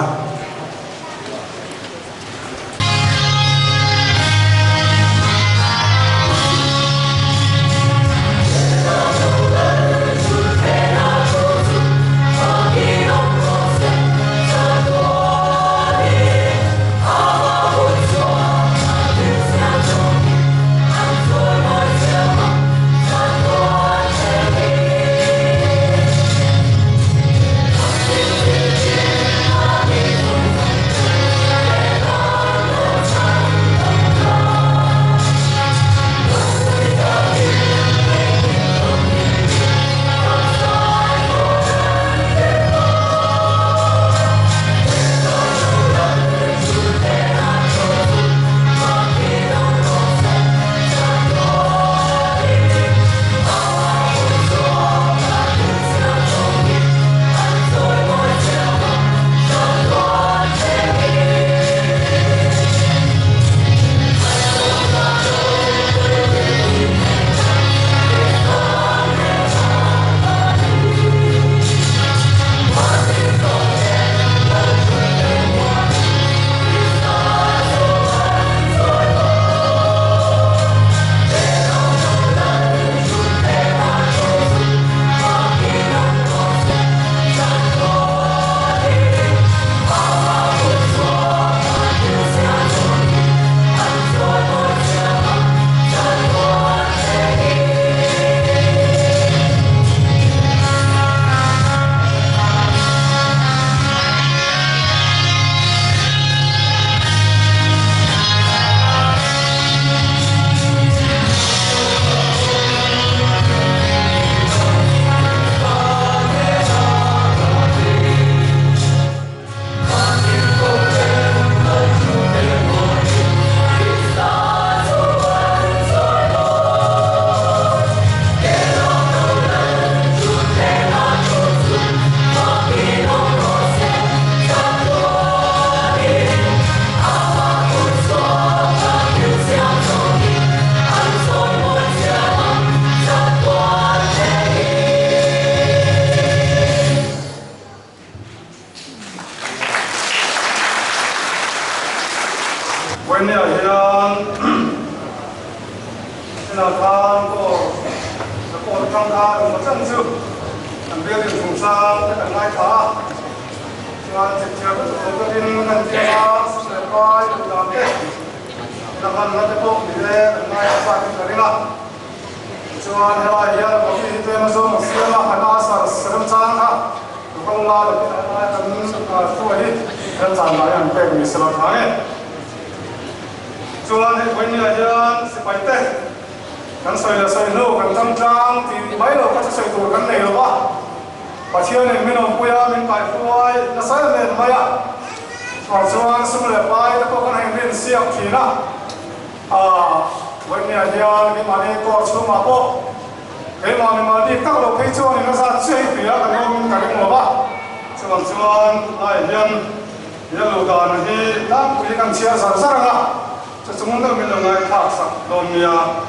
Vawinia hian inah khan kawr report atang khan engmaw chen chu kan bialin chungchang te kan ngaithla a. Chuan chipchiar lutuk lo takin kan tia a, sum leh pai duh dan te, la hmanna te pawh ni e kan ngaithla zakin ka ring a. Tichuan helai hian coffee hi tlem a zawng a siam a, kan asar remchang kha lo kal la lo ti lai kan hruai hi remchan lai an pek ni se lo tha nge. Chuan hei vawinia hian sipai te kan sawi leh sawi hnu kan tang tlang tih mai lo kha chu sawi tur kan nei lo va, Pathianin min awmpui a, min kaihruai nasa em em mai a, chhuah chuan sum leh pai te pawh kan heng rin siak thin a. A vawinia hian keimahni court chhungah pawh keimah mimal bik tak lo phei chuanin a zat chiah hi hria kan awmin ka ring lo va, chuvang chuan lai hian hian luh dan hi tlangpui hi kan chhiar zar zar ang a, chu chung deuh min lo ngaihthlak sak dawn nia.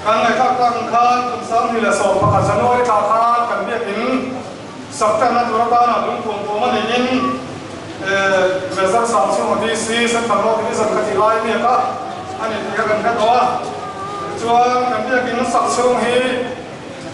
Kan ngaihthlak tak ang khan kum 2011 January thla khan kan biakin Saktanna tur atana lungpum pum a niin Mezar Sangchhunga DC Central Law Division ka tih lai mek a a ni tih kha kan hre tawh a. Tichuan kan biakin sak chhung hi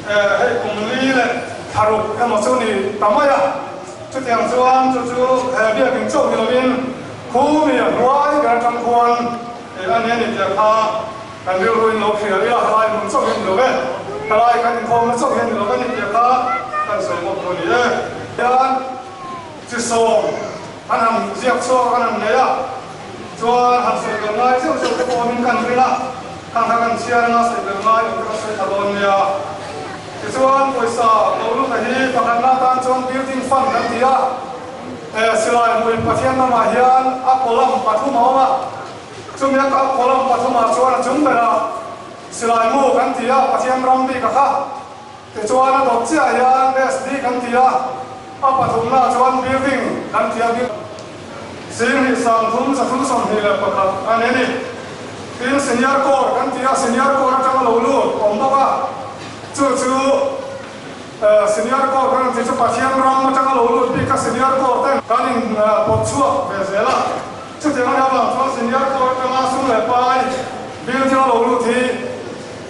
hei kum li leh thla ruk emaw chu ni ta mai a. Chutiang chuan chu chu he biakin chauh ni lovin khumi a hnuai ber atang khuan a ni a ni tih kha Kan rilru in lo hria ila helai hmun chauh hi a ni lo ve, helai kan inkhawmna chauh hi a ni lo ve ni tih kha kan sawi bawk tur a ni e. Hian chi sawm an han ziak chhuak an han nei a, chuan han sawi bel ngai zeuh zeuh te pawh awmin kan ring a, khang kha kan chhiar anga sawi bel ngai awm te kan sawi tha dawn nia. Tichuan pawisa lo lut a hi pakhatna atan chuan building fund kan ti a, silai hmui Pathian lamah hian a column pathum a awm a, Chumi a kal column pathumah chuan a chung berah silai mu kan ti a, Pathian ram bik a kha. Tichuan a dawt chiah hian SD kan ti a, a pathumnaah chuan building kan ti a, Singhnih 3121 a ni a ni. Tin Senior Corps kan ti a, Senior Corps atanga lo lut awm bawk a, chu chu Senior Corps kan ti chu Pathian ram atanga lo lut bik a Senior Corps ten kan in pawt chhuak ve zel a. Chutiang a nih avang chuan Senior Court atanga sum leh pai building a lo lut hi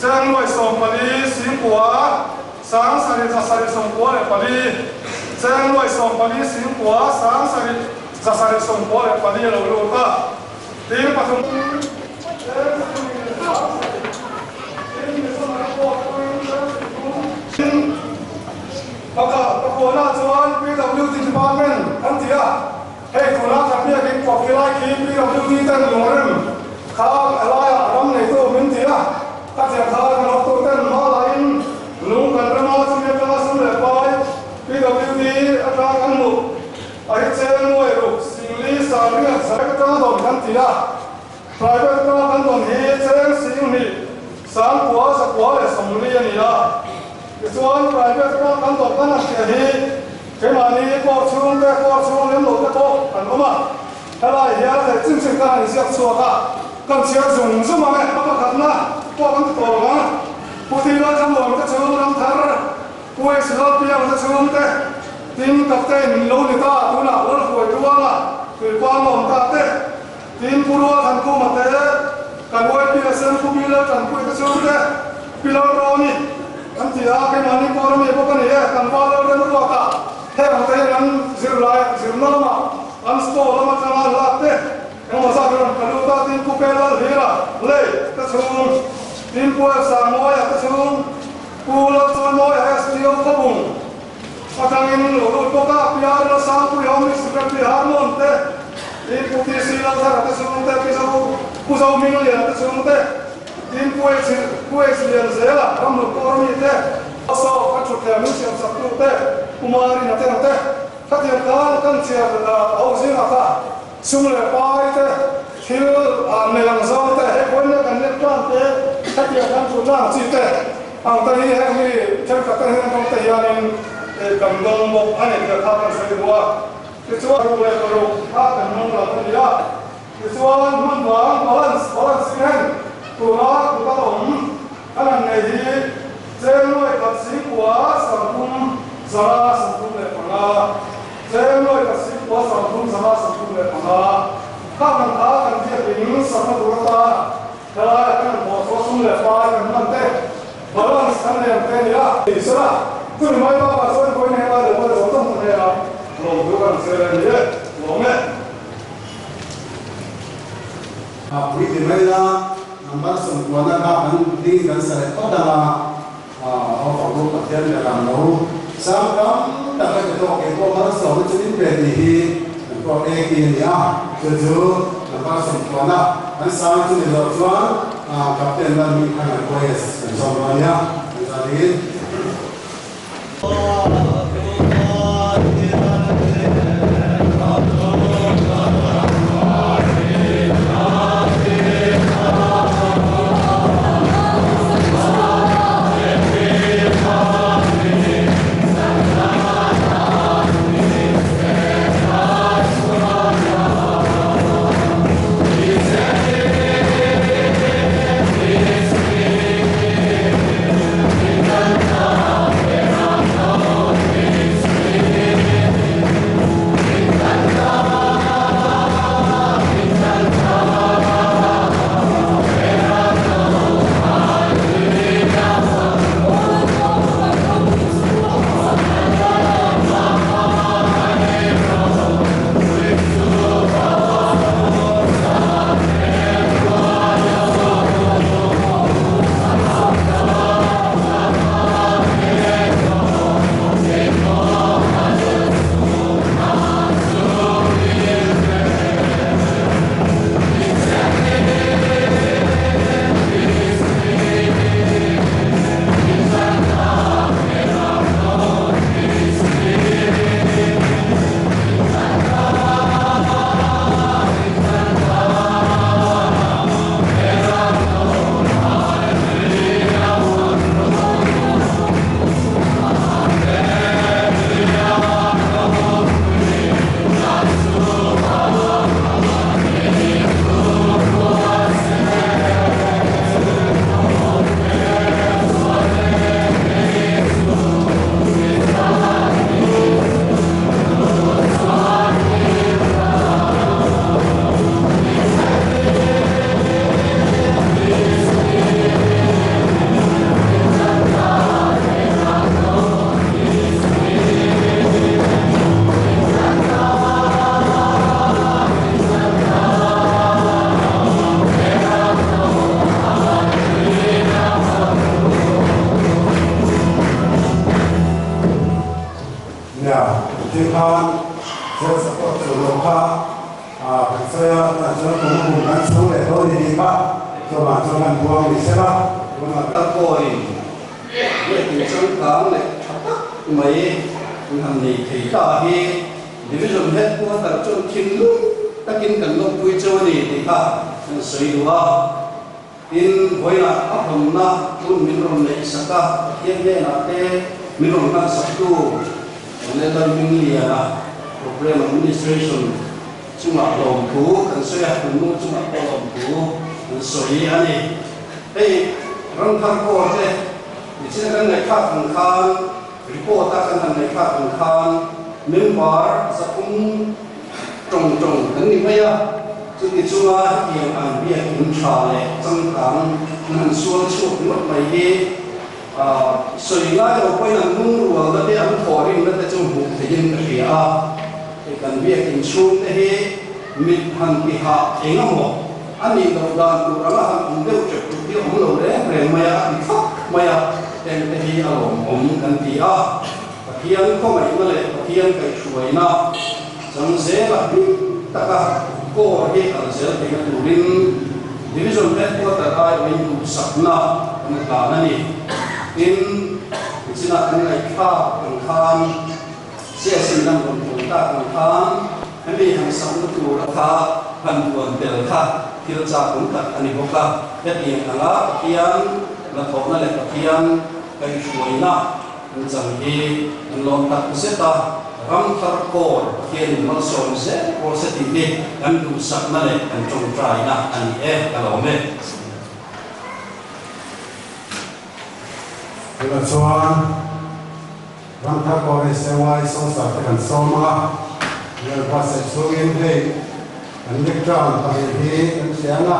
Cheng 40 singkua 7794, Cheng 40 singkua 7794 a lo lut a, tin pathum. Cheng 7,000 tin Missionary Court atangin Cheng 30. Tin, pakhat pakuana chuan PWD Department an ti a. Hei tuna kan biakin kawp khi lai khi PWD ten lungrem kha helaiah ram neitu min ti a, ka thiam kha kan hawktu ten hma lahin lung kan rem a, chumi atanga sum leh pai PWD atang kan hmuh a hi cheng nuai ruk singli sangriat zaek atanga dawn kan ti a, private atanga kan dawn hi cheng 10,000 940 a ni a, tichuan private atanga kan dawn kan han hria hi Keimahni court chhung te, court chhung lem lo te pawh kan awm a, helai hian a theih chin chin khan an inziak chhuak a, kan chhiar zung zung ang e. A pakhatna pawh kan ti tawh lo ang, Pu Tila Thlamuan te chhung Ramthar, Pu H Lalpiang te chhung te, tin Captain lo ni ta tunah Lalhruai Tluanga Tuipa Mawm ta te, tin Pu Rual Thankhuma te, kan YPSM Pu Bilal Tanpui te chhung te, Pi Lalrawni. An ti a, keimahni pawh ram ei bawk a ni e, kan pa lal rem ruat a, heng ang te hian an zirlai zirna lama an store lam atanga lak te engemaw zat rawn ka lut a, tin Pu Ke Lal Hira lei te chhung, tin Pu F Sangmawia te chhung, Pu Lalchawimawia SDO Khawbung atangin lo lut bawk a, Pi R Lalsangpuii Home Secretary Harmon te, tin Pu TC Lalthara te chhung te, Pi Zo Pu Zohmingliana te chhung te. Tin Kuwait lian zela ramhlun pawh rami te, saw kan thut leh min siam sak tu te, Kumar in a te ang te, khatiang khan kan chhiar ho zingah kha sum leh pai te, thil nei ang zawng te, hei vawiin kan let tlang te, khatiang kan thut lang chi te ang te hi heng mi thenkhat te hian rawng te hianin kan dawng bawk a ni tih kha kan sawi duh a. Tichuan ruk leh paruk kha kan hmang lo a ni a. Tichuan hmun vang balance balance in tuna kut a awm kan han nei hi cheng 1,935, 1,935 khang ang kha kan biakin sakna tur atana helaiah kan han thawh chhuah sum leh pai kan hman te balance kan nei ang te a ni a. Tih sela, chumi mai bakah chuan vawiin helai lo pawh zawng zawng kan nei. hnenah lawmthu kan sawi leh ni e, lawm e. A pui ti mai la, number sawmkuana kha kan ding kan sa leh phawt ang a, aw fang u Pathian ber ang lo sang tam tak a ti tawk kei pawh malsawmna chu min pe tih hi kan pawh e ki a ni a, chu chu number sawmkuana kan sang chu ni loh chuan Captain Lalhmingthanga YS kan zawm dawn a nia, kan zan in. Nia, ti khan self support chu lo kha kan sawi a, tunah chuan kum a kum kan chhung leh dawn ni tih kha chuvang chuan kan buang ni sela, tunah Ka pawhin biakin changkang leh tha tak mai an han nei thei ta hi Division Headquarter chuan thinlung takin kan lawmpui cheu a ni tih kha kan sawi duh a. Tin, vawiinah a hawnna hun min rawn neih sak a, Pathian hnenah te min rawn hman saktu Lal Hmingliana Programme Administration chungah lawmthu kan sawi a, kan nu chungah pawh lawmthu kan sawi a ni. Hei Ramthar Corps te nichina kan ngaihthlak ang khan, report a kan han ngaihthlak ang khan member 300 tawng tawng kan ni mai a, chuti chunga hetiang ang biakin tha leh changkang an han sual chhuak ngawt mai hi sawi ngai lo pawhin an lungrualna te an thawhrimna te chu hmuh theihin ka hria a, hei kan biakin chhung te hi mit han tihah eng emaw a nih loh dan tur anga han awm deuh tep tur hi a awm lo reng reng mai a, a ti thlap mai a, heng te hi a lawmawm kan ti a. Pathian khawngaihna leh Pathian kaihhruaina chang zela hlim taka Corps hi kal zel theihna turin Division Headquarter aiawhin duhsakna kan hlan a ni. Tin, nichinah kan ngaihthlak ang khan CSC lam rawn hawn tak ang khan hemi han sakna tur kha han duan tel kha thil chak awm tak a ni bawk a. Hetiang anga Pathian hnathawhna leh Pathian kaihhruaina An chang hi an lawm tak zet a, Ramthar Corps Pathianin malsawm zel rawh se tih hi kan duhsakna leh kan tawngtaina a ni e, ka lawm e. Tunah chuan Ramthar Corps SAY Sawsar te kan sawm a, Lalpa saih chhungin hei kan lectern pahnih hi kan hria ang a,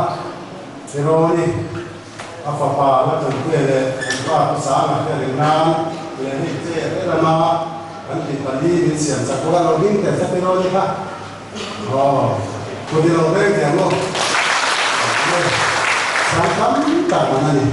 Tironi, A fapa la tanpuia leh an pa Pu Sanga te ring nan leh hei che a lama Kan tih pali min siam chak bawk a, lo ding teh tlat emaw ni kha. Aw, kut i lo beng teh ang aw. Sang tam tak man a ni.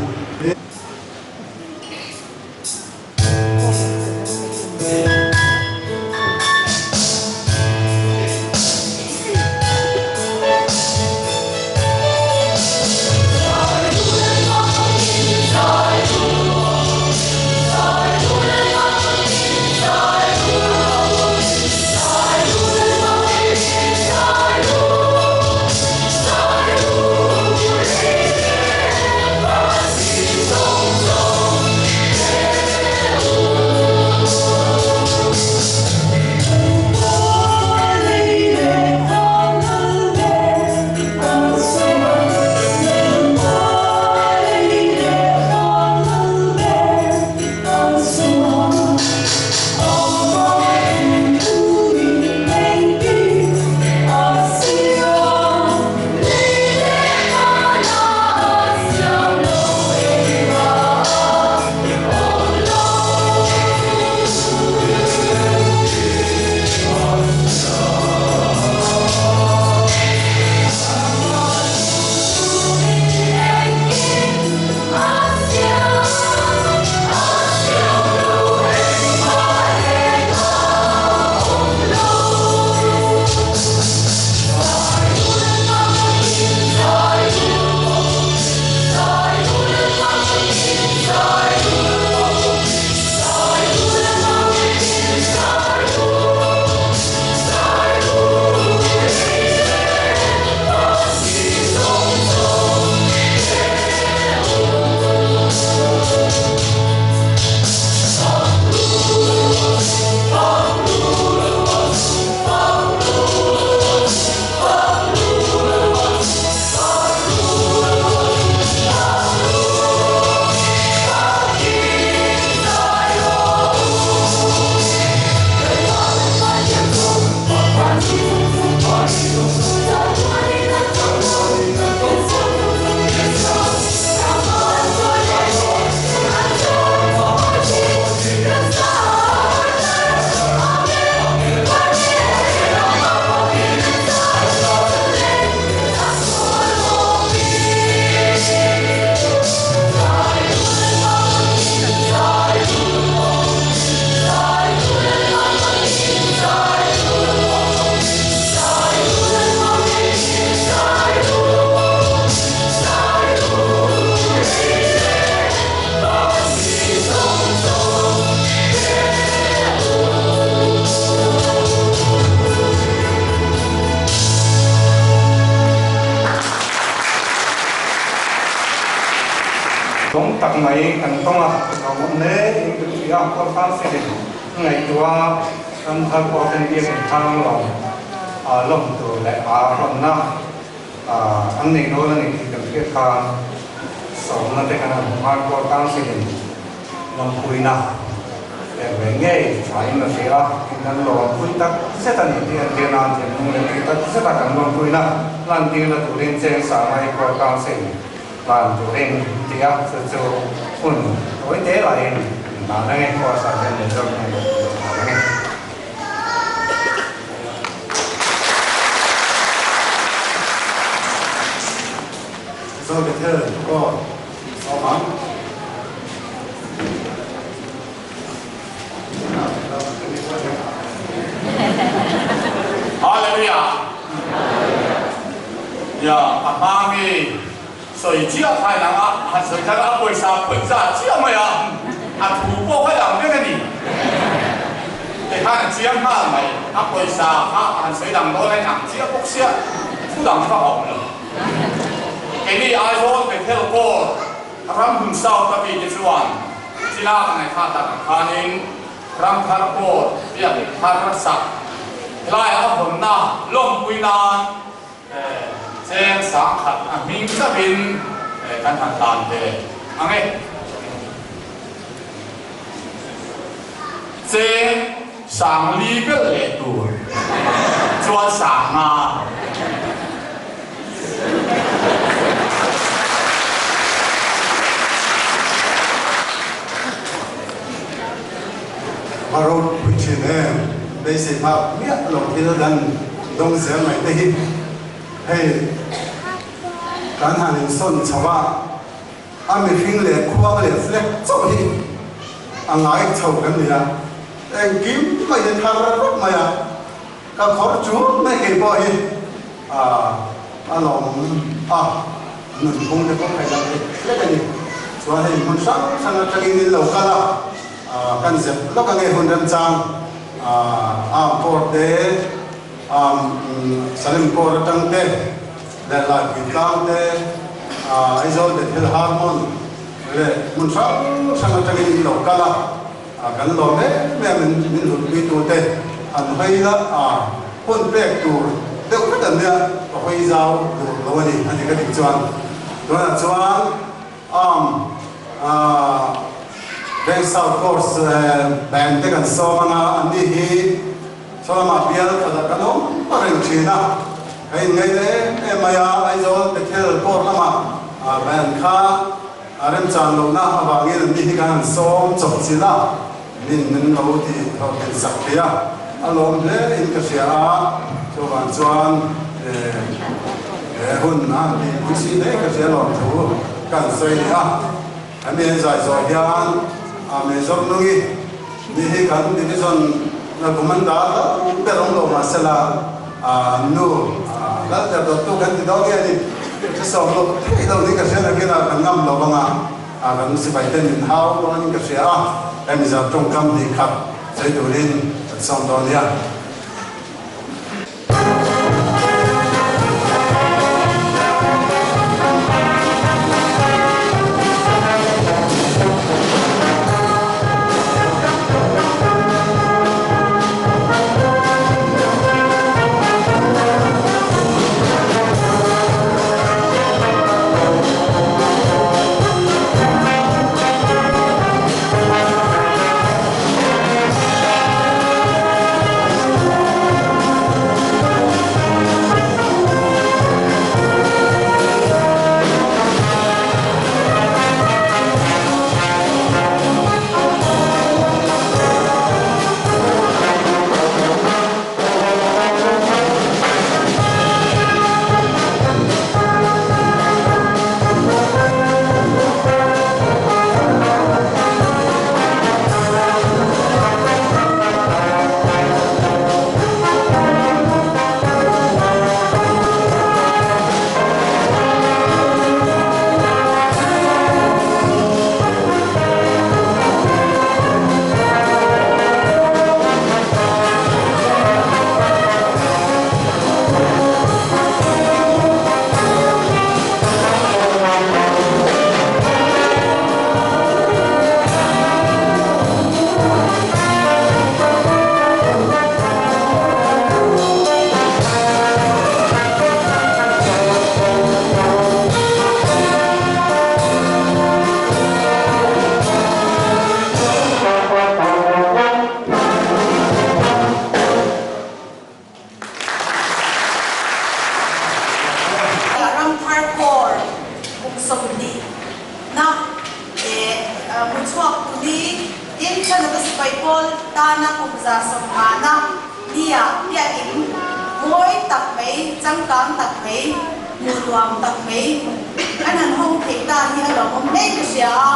Lawm tak mai kan tawng a, lawmawm hle in ka ti a, Kawlkang Silin ngaihtuah ram thar pawh hian biak in thang lawm lawm tur leh a rawnna an nei dawn a ni tih kan hriat khan sawmna te kan han hmu a, Kawlkang Silin lawmpuina pek ve ngei thain a hria a, in kan lawmpui tak zet a ni tih an tir nan thinlung leh tih tak zeta kan lawmpuina lantirna turin cheng Sangai Kawlkang Silin Van turin ti a, chu chu hun tawi te lahin dan ang e, course ah hian result hi an lo dan ang e. Zo Bethel pawh awm ang. Hallelujah! Ya, a hma mi sawi chiah kha inang a, han sawi thar a pawisa pawih zat chiah mai a, a thu pawh kha dang vek a ni. Tikhan a chiang nghal mai, a pawisa kha han sawi dang dawn a inang chiah bawk sia, thu dang kha a awm lo. Keini Aizawl Bethel Court ram hmun South a mite chuan China ka ngaihthla tak ang khanin ram thar court biak thar sak helaiah a hawnna lawmpui nan cheng sangkhat a hming chauhin kan han tan ve ang e. Cheng sang li belh leh tur chuan sang nga. A ropui thin. thin em? Beisei phak miah lo thil kan dawng zel mai te hi hei kan han insawn chho a, a mihring leh khuang leh flag chauh hi a ngai chho kan ni a, engkim mai hi thar vek mai a, ka khawr chur mai kei pawh hi a lawm a, nunphung te pawh khai lam lek lek a ni. Chuan hei hmun hrang hrang atangin in lo kal a, kan zep lawk ange hun remchang arm court te, arm Salem court atang te leh Laipui tlang te, Aizawl Bethel Harmon leh hmun hrang hrang atangin in lo kal a, kan lawm em em min hlutpui tute an hawi la hun pek tur deuh vek an nia ka hawi zau tur lo a ni a ti ka tih chuan tunah chuan arm Bank South Course Bank te kan sawm anga an ni hi sawlama bial khat ah kan awm reng thin a, ka inngai ta em em mai a, Aizawl Bethel Court lamah Bank kha a remchan lohna avangin an ni hi kan han sawm chawp chilh a, min min lo ti hlawhtlin sak thei a, a lawm hle in ka hria a, chuvang chuan he hun a han tih pui si hle ka hria lawm thu ka han sawi leh a, hemi an zai zawh hian a Major Nungi ni hi kan division na commander lal ber awm lo mahsela an nu lal ber dawttu kan ti dawn nge a ni, hrisawm loh theih lo ni ka hria nakinah kan ngam lo vang a. A kan sipai ten min hau dawn in ka hria a, hemi zat tawngkam hnih khat sawi turin kan sawm dawn nia. Ramthar Corps kum 20 na leh hmuchhuak tuni tin Thanata sipai pawl tana kum 150 na nia biakin mawi tak mai, changkang tak mai, hmuh nuam tak mai an han hawng thei ta hi a lawmawm hle ka hria a.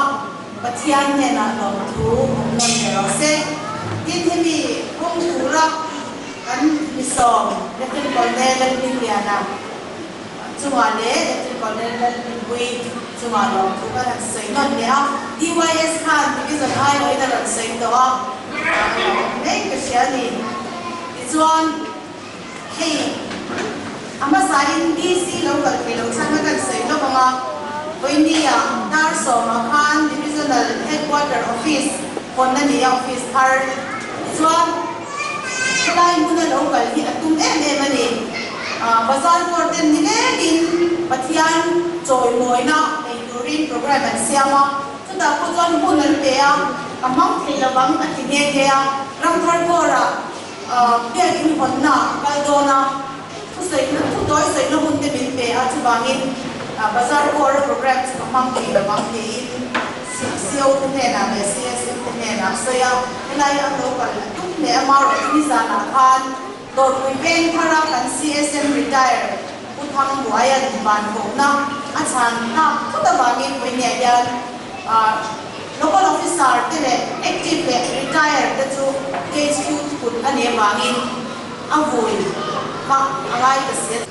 Pathian hnenah lawmthu awm nawn ve rawh se. Tin, hemi kawng tura kan misawm Lieutenant Colonel Lalhmingliana chungah leh Lieutenant Colonel Lalhminpui chungah lawmthu kan han sawi nawn leh a. DYS khan Division aiawhin a rawn sawi tawh a, a lawmawm hle ka hria a ni. Tichuan, Hei, a hmasain DC lo kal thei lo chhan kha kan sawi lawk ang a, Vawinia dar sawmah khan Divisional Headquarter Office hawn a ni a, office thar. Tichuan, helai hmuna lo kal hi a tum em em a ni. Bazar court ten ni lengin Pathian chawimawina nei turin programme an siam a, chutah pawh chuan hun an pe a, ka hmang thei lovang a ti nghe nghe a, Ramthar Corps-ah Biakin hawnna a kal dawn a, thusawi thu tawi sawina hun te min pe a, chuvangin Bazar Corps-a programme chu ka hmang thei lo ang tiin CO te hnenah leh CSM te hnenah a sawi a, helai an lo kal a tum leh amaherawhchu nizanah khan Dawrpui veng thara kan CSM retire Pu Thangbuaia'n van kohna a chhan tak thut avangin vawinia hian Local Officer te leh active leh retire te chu case chu thut a nih avangin a vui kha a ngai ta si a.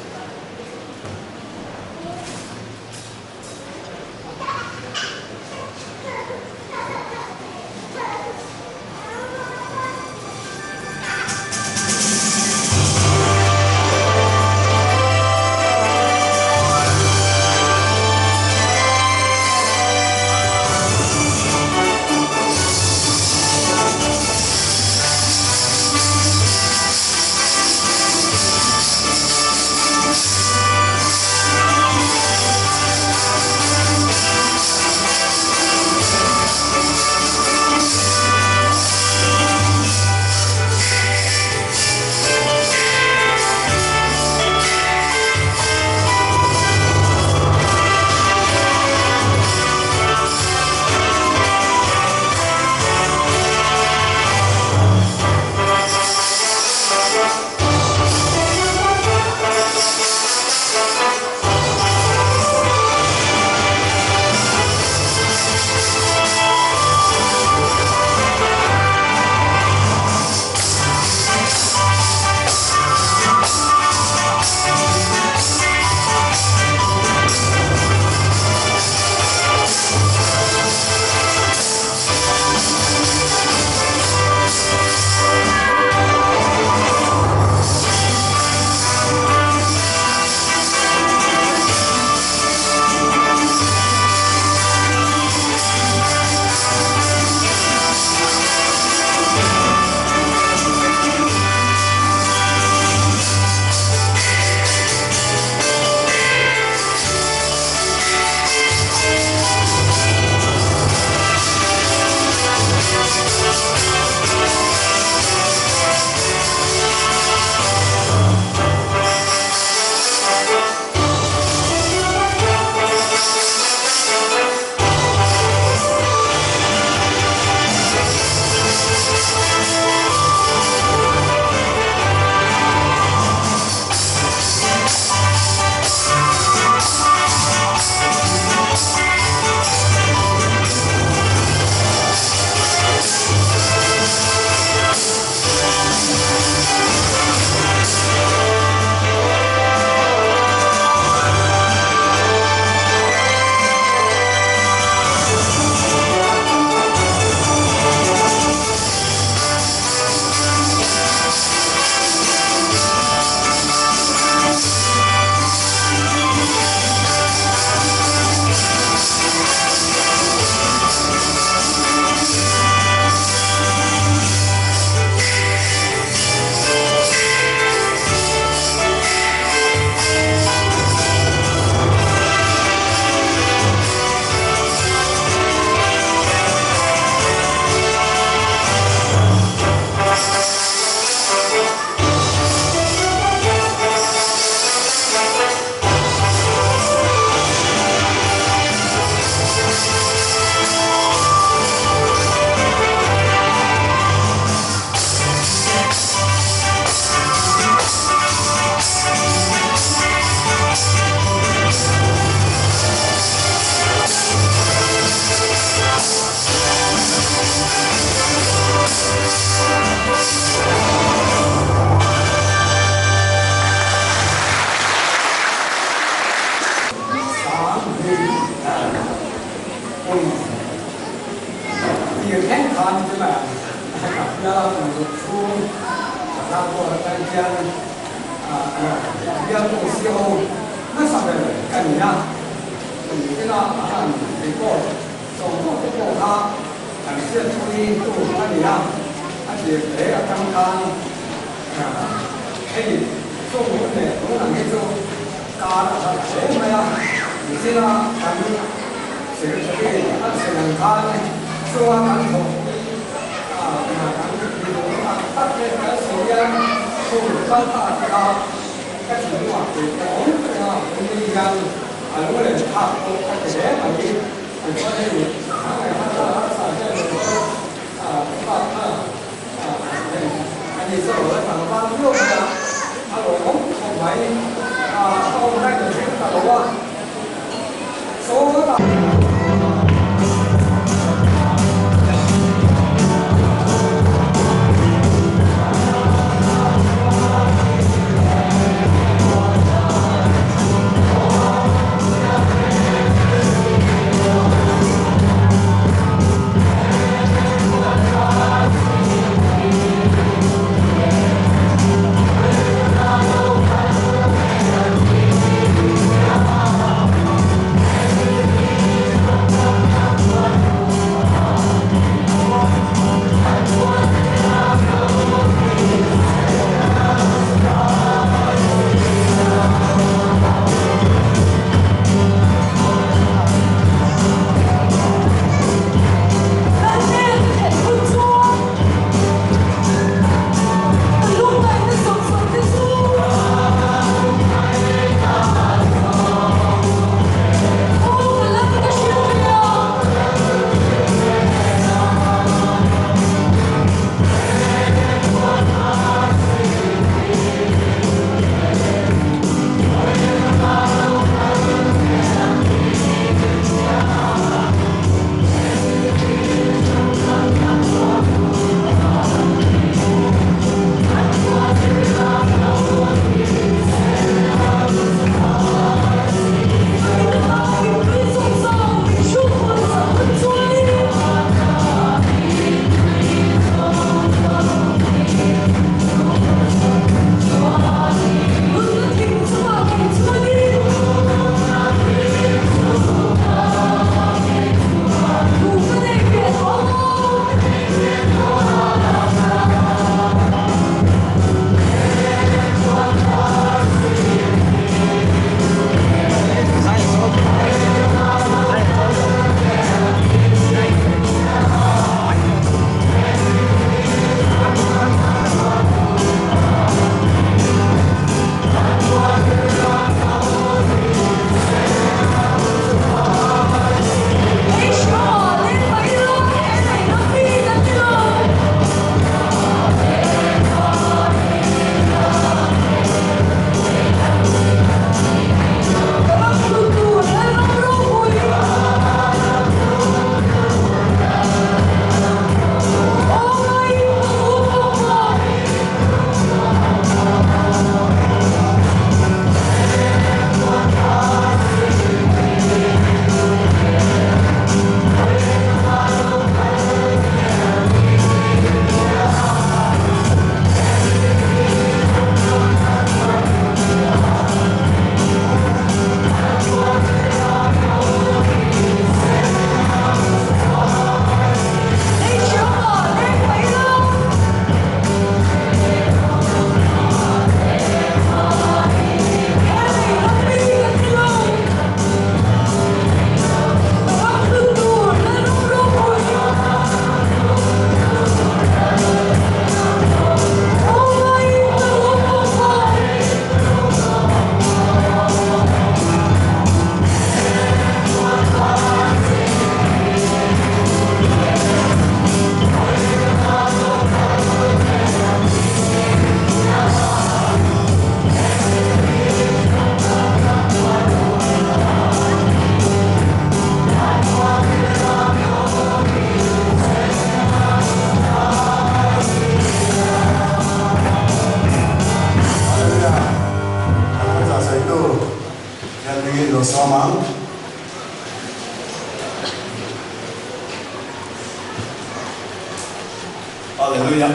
Hallelujah.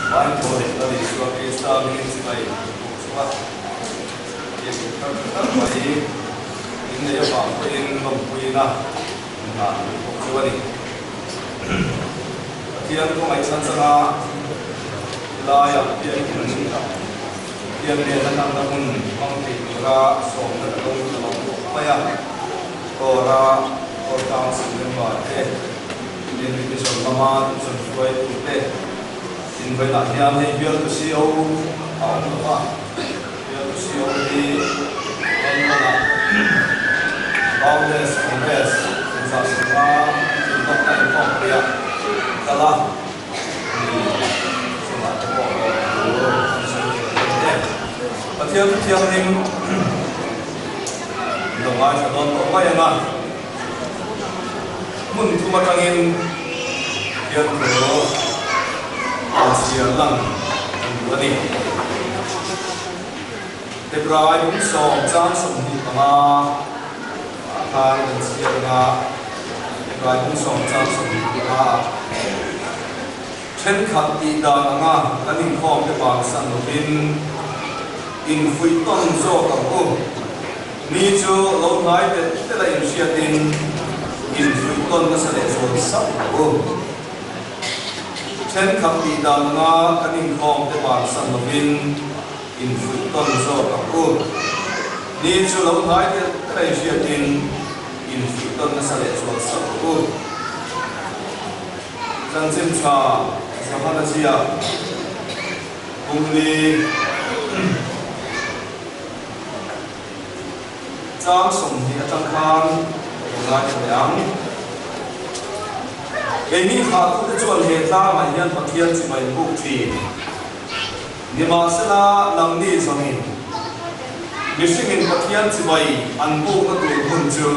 Vai thaw leh Lal Isua Krista hmingin chibai ka buk chauh a, Biakin thar tha tak mai in nei avang pawhin lawmpuiin a inhlan duh bawk chauh a ni. Pathian khawngaih chhan changa helaiah biakin Pathian nena hlanna hun hmang thei tura sawmna ka dawng ta lo khawp mai a, Tora Tor Council member te, Tin Division lama Division hruaitute invawiinah hian hei bialtu CO a awm lo va, bialtu CO hi London-ah Boundless Congress inzahsawmna inlawkna inkhawmpuiah a kal a, mi chungah te pawh lawm tur an sawi thei dawn em. Pathian Thianghlim lo ngaithla dawn tawh mai ang a. Hmun thum atangin hian thu an chhiar lang an duh a ni. Hebrai bung sawm chang 25 ah khan kan chhiar ang a, Hebrai bung sawm chang 25 ah thenkhat tih dan anga kan inkhawm te bansan lovin infuih tawn zawk ang u. Mi chu lo hnai telh telh a inhriatin infuih tawn nasa leh zual sauh lo u. Thenkhat tih dan anga kan inkhawm te bansan lovin infuih tawn zawk ang u. Ni chu lo hnai telh telh a inhriatin infuih tawn nasa leh zual sauh lo u. Chanchin tha Johana ziak Pumli. Chang 20 atang khan ka ngaithla leh ang. Keini thlahtute chuan he tlangah hian Pathian chibai buk thin. Nimahsela nangni zawngin mihringin Pathian chibai an bukna tur hmun chu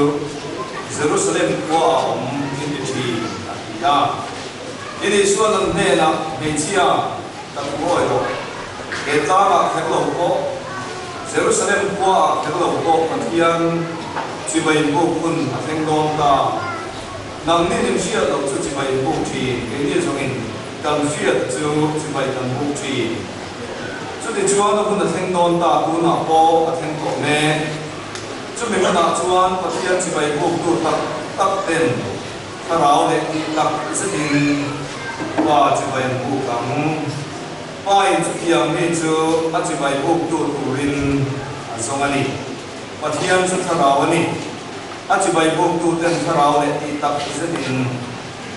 Jerusalem khua a awm in ti thin, a ti a. Tin Isuan an hnenah hmeichhia Ka thuawi rawh. He tlangah kher lo pawh, Jerusalem khuaah kher lo pawh Pathian chibai buk hun a thleng dawn ta. Nangni min hriat loh chu chibai buk thin, keini zawngin kan hriat chu chibai kan buk thin. Chutichuan a hun a thleng dawn ta, tunah pawh a thleng tawh mek. Chumi hunah chuan Pathian chibai buktu tak tak ten Thlarau leh tih tak zetin Pa chibai an buk ang. Pa in chutiang mi chu a chibai buktu turin a zawng a ni. Pathian chu thlarau a ni. A chibai buktu ten thlarau leh tih tak zetin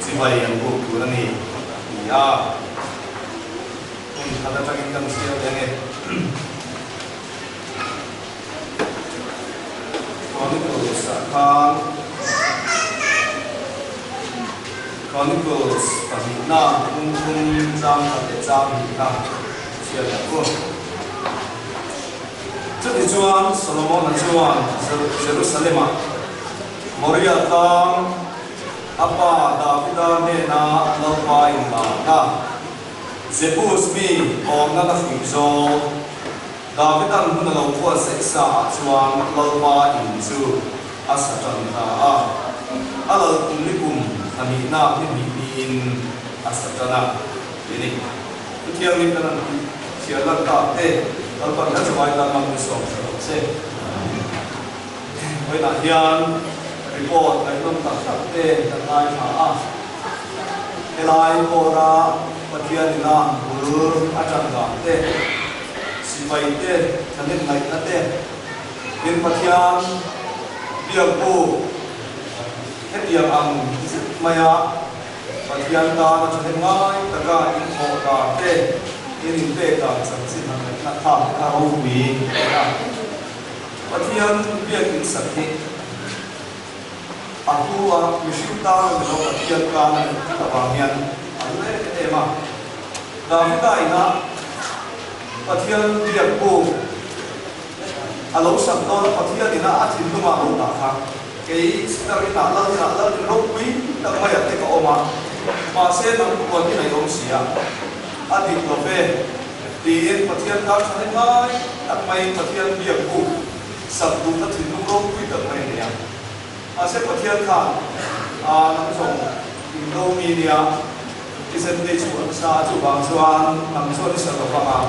chibai an buk tur a ni, a ti a. Hmun khat atangin kan chhiar leh ange. Chronicles ah khan Chronicles pahnihna pum thum chang khat leh chang hnih kha chhiar leh ang u. Chutichuan Solomon-a chuan Jerusalem-ah Moriah tlang a pa Davida hnena Lalpa inlarna Jebus mi awmna la hruih zawng Davidan hun a lo buatsaih sa ah chuan Lalpa in chu a sa tan ta a, a lal kum ni kum pahnih-na ni hnih niin a sa tan a, ti a ni. Thu thianghlim kan han tih chhiar lan tak te, Lalpan kan zavai tan mang ni sawm hre lo che. Vawiinah hian report ngaihnawm tak tak te kan ngaithla a, helai pawra Pathian ina bul a tan dan te, Sipai te thahnem ngaihna te, tin Pathian biakbu hetiang ang zet maia Pathian tana thahnem ngai taka inthawh dan te, in inpek dan chanchin han ngaihna thlak te kha ropui a ni a. Pathian biak insak hi a hlu a, mihring tana ni lo Pathian tana ni tlat avang hian a hlu em em a. Davida ina Pathian biak bu a lo sak dawn a, Pathian ina a thinlungah a lo dah kha, Kei sitar inah lal inah lal in ropui tak maiah te ka awm a, mahse nang huan i ngaihawm si a, a dik lo ve, tiin Pathian tan tha ngai tak maiin Pathian biak bu sak duhna thinlung ropui tak mai a nei a. Mahse Pathian khan, Aa nang zawng in do mi nia. Thisen te i chhuah nasa a, chuvang chuan nang chuan i sa lo vang a,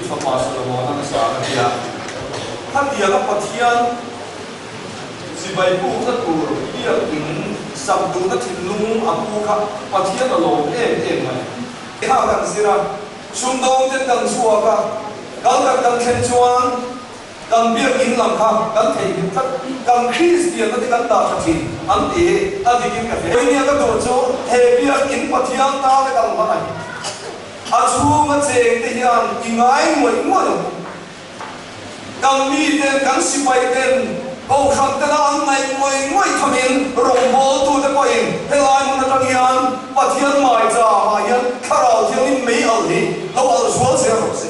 i fapa Solomon-a ka sa ka ti a. Khatianga Pathian chibai bukna tur biakin sak duhna thinlung a pu kha Pathian a lawm em em mai. Kha kan zir a, sumdawng ten kan chhuak a, kal kan kan thlen chuan Kan biakinn lam kha kan theihnghilh tlat, kan Kristianna te kan dah tha thin an ti hi a dikin ka hria. Nia ka duh chu he biakinn Pathian tana kan hman a hi. A chhunga cheng te hian i ngai ngawih ngawih ang u. Kan miten, kan sipai ten, kohhran tena an ngaih ngawih ngawih thamin rawngbawltute pawhin helai hmun atang hian Pathian maicham ah hian Thlarau Thianghlim mei alh hi lo alh zual zel rawh se.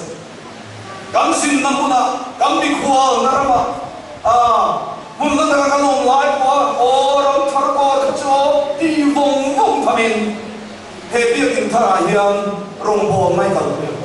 Kan zinna hmunah, kan mikhualna ramah, ah, hmun la taka kan awm lai pawha aw ram thar pawh te chu aw ti vawng vawng thamin he biakinn tharah hian rawngbâwl mai kal pui ang.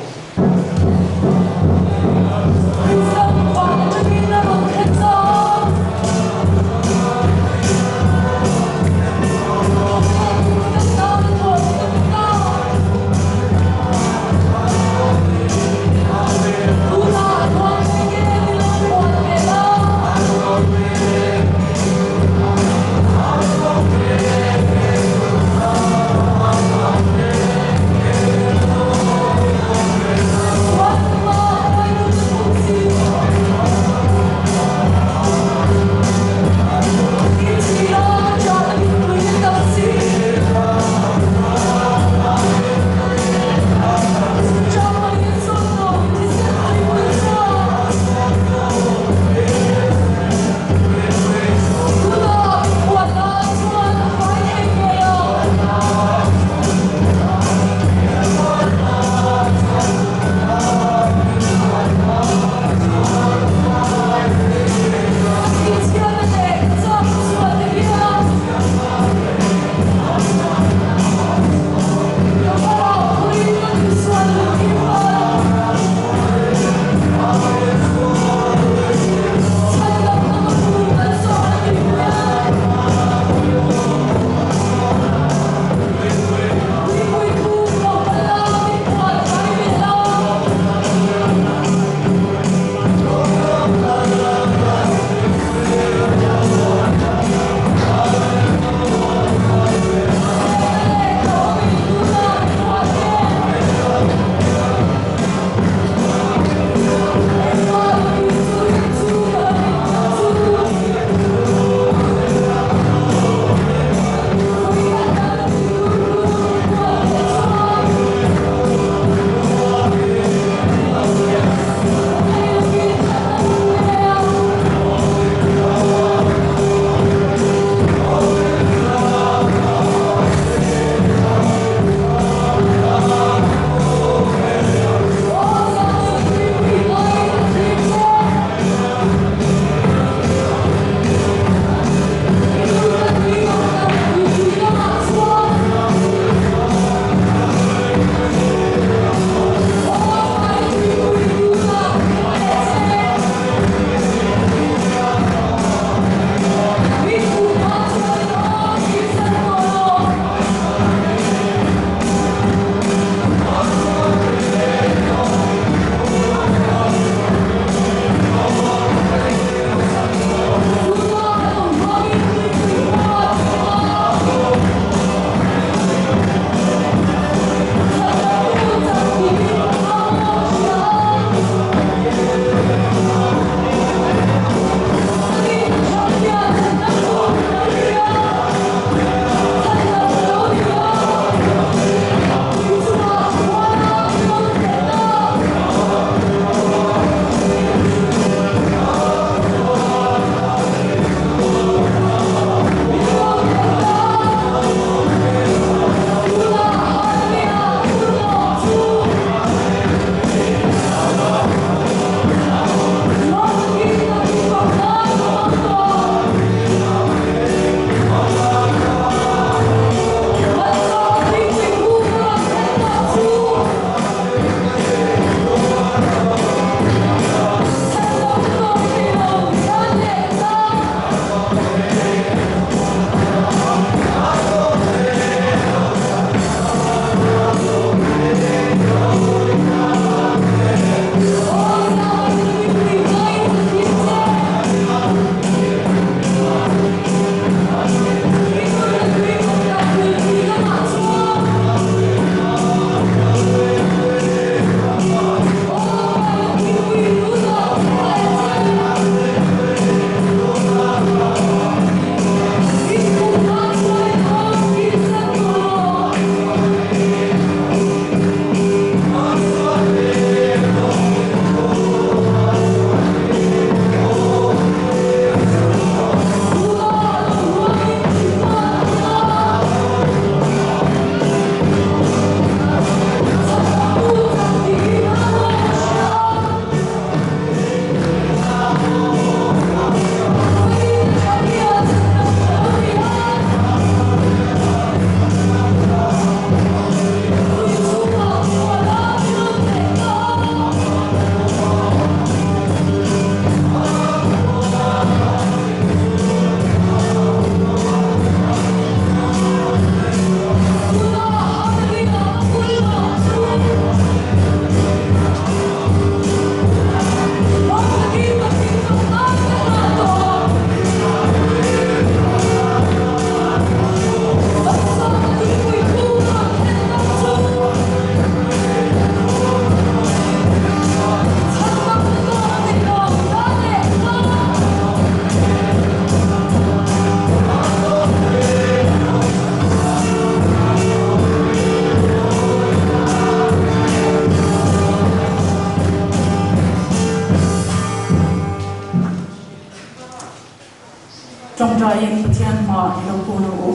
Tawngtaiin Pathian hmaah i lo kun ang u.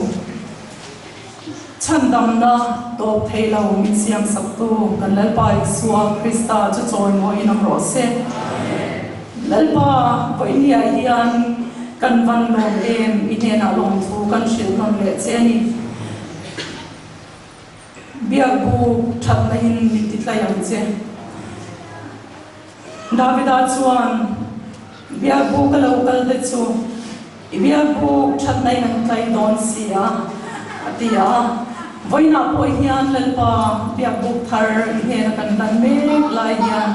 Chhandamna tawp thei lo min siamsaktu kan Lalpa Isua Krista chu chawimawiin awm rawh se. Lalpa, vawinia hian kan van lawm em i hnenah lawmthu kan hrilh nawn leh che a ni. Biakbuk thatna in min ti tlai ang che. Davida chuan, Biakbuk a lo kal te chu i biakbuk thatna in an tlai dawn si a, a ti a. Vawiinah pawh hian Lalpa biakbuk thar i hnena kan hlan mek lai hian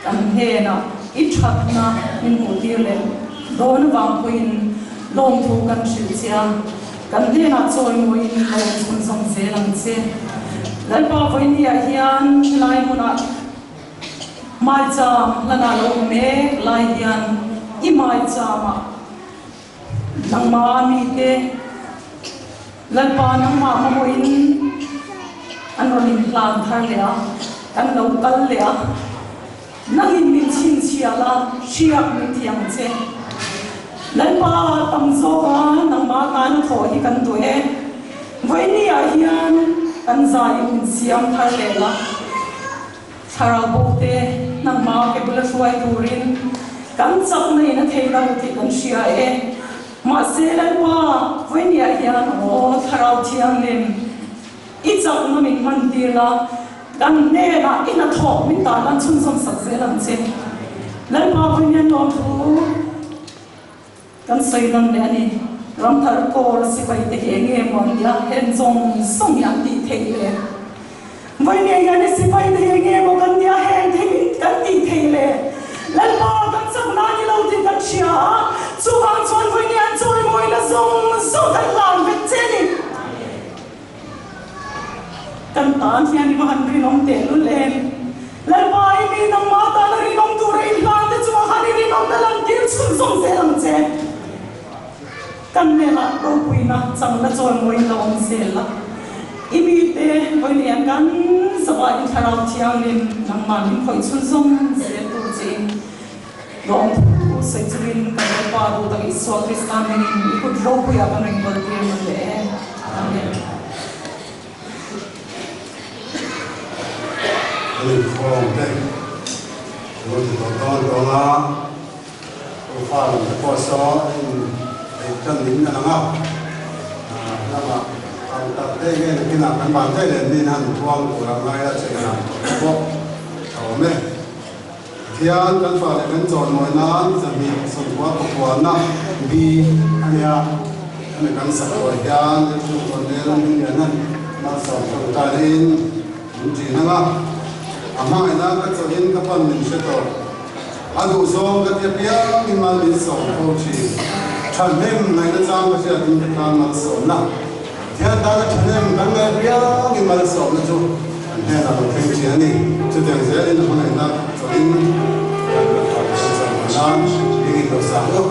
kan hnenah i thatna min hmuhtir leh dawn avang pawhin lawmthu kan hrilh che a, kan hnenah chawimawiin lawm chhunzawm zel ang che. Lalpa vawiinniah hian helai hmunah Maicham hlanah lo awm mek lai hian i maichama nangma mite Lalpa nangmah hmawin an rawn inhlan thar leh a, kan lo kal leh a, nangin min chhinchhiah la, hriak min ti ang che. Lalpa tam zawka nangmah tana thawh hi kan duh e. Vawinia hian kan zaiin min siam thar leh la. Thlarau bawkte nangmah ke bula hruai turin kan chakna in a thei lo tih kan hria e. Mahse Lalpa, vawinia hian aw Thlarau Thianghlim, i chakna min hman tir la, kan hnenah i hnathawk min tan chhunzawm sak zel ang che. Lalpa, vawinia nuamthu Kan sawi nawn leh a ni. Ramthar kawl sipai te hi enge maw an nia, heng zawng zawng hi an tih theih le? Vawinia hian i sipai te hi enge maw kan nia, heng te hi kan tih theih le? Lalpa kan chak na ni lo tih kan hria a, chuvang chuan vawinia an chawimawina zawng zawng kan hlan vek che a ni. Kan tan hian i va han rinawm tehlul em? Lalpa i mi nangmah tana rinawm tura i hlan te chungah khan i rinawmna lan tir chhunzawm zel ang che. Kan hnenah ropuina changna chawimawiin la awm zel la. I mite vawiin kan zavah in Thlarau Thianghlim nangmah min khawih chhunzawm zel tur chein Lawmthu sawi chungin kan Lalpa duh tak Isua Krista hmingin i kut ropuiah kan rawn kal tir maw le. Amen. Kan inkhawm te lo ti tawh dawn dawn a, Ufa lam te pawh saw a in ei tan in a lang a, lamah ang tak te nge nakinah kan van daih leh min han huang tur ang ngai la chei dan tur te pawh a awm e. Pathian kan fa leh kan chawnmawi nan 290 pakuana bi a nia. Hemi kan sakawr hian rilru rawn lel min lian a, malsawm tawngtaina in min ṭin ang a. A hmangaihna ka chawlhin ka pan min hre tawh. A duhzawng ka ti apiang in mal min sawm fo ṭhin. Ṭhahnem ngaihna chang ka hriatin ka tan malsawmna. Pathian tana ṭhahnem kan ngaih apiang in malsawmna chu An hnenah lo thleng ṭhin a ni. Chutiang zelin a hmangaihna chawlhin kan kan fate kan chawlhmuh nan ding in lo sang u.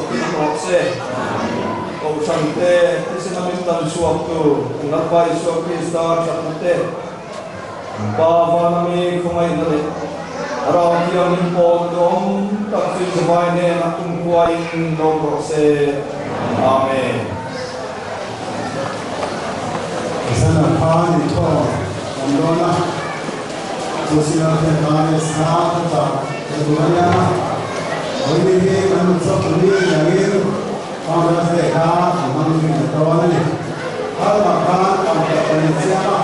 Fakin rawh se. Kohhran te, thisen a min tan chhuaktu kan Lalpa Isua Krista thatna te, Pa vana mi khawngaihna leh Thlarau Thianghlim pawl duhawm tak chu zavai hnenah kumkhuain lawm rawh se. Amen. Zanah khan inkhawm kan dawn a, chu sinal te khan Esra ka chah ta tur a nia. Vawiin hi kan rawn chhuak ta mi angin Founders Day kha an hmang zui ta dawn a ni. Kha lamah khan tam tak kan insiam a,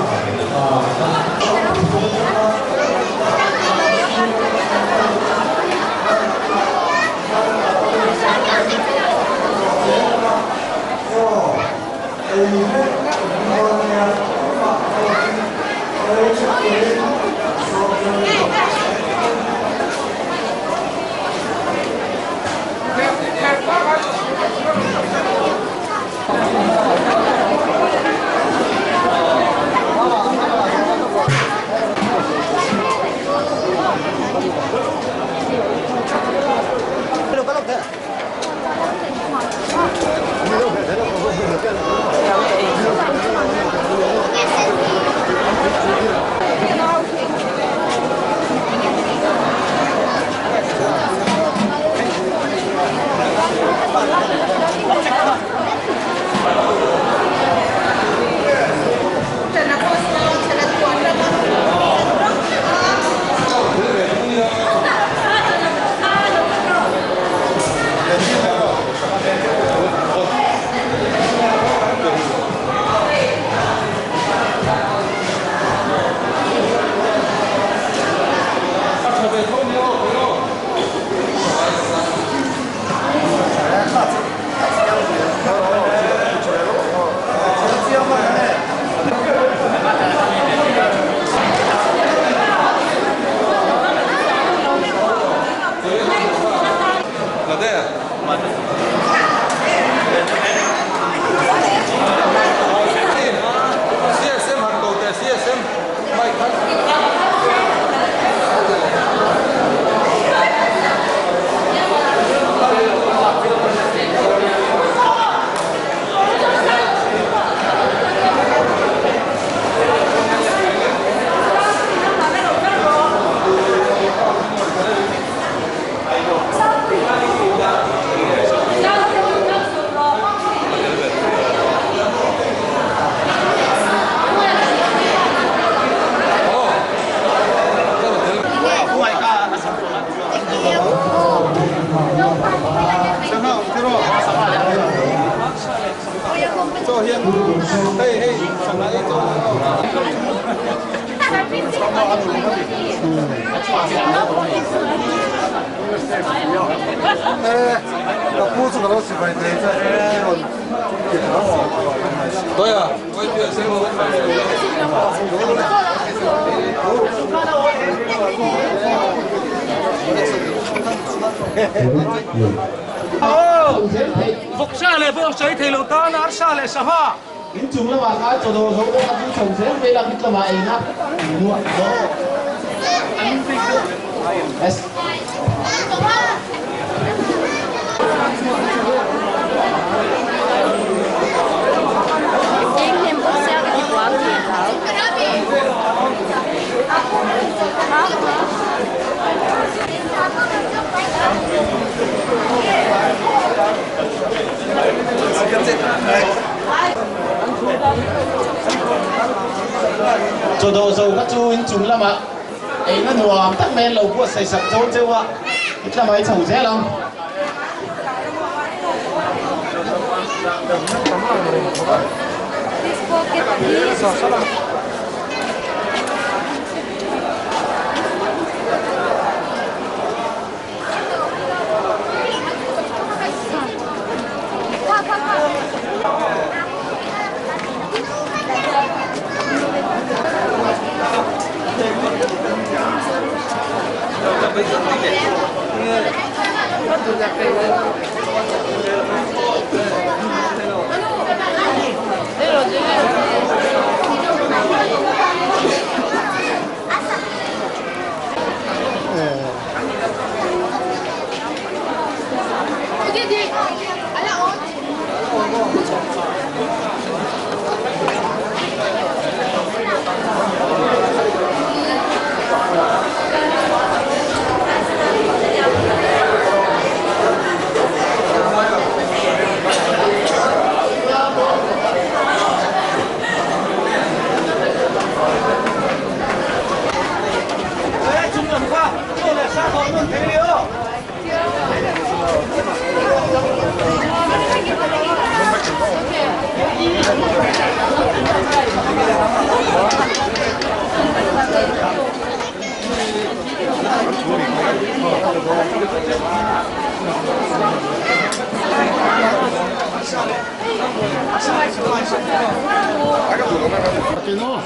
takin aw.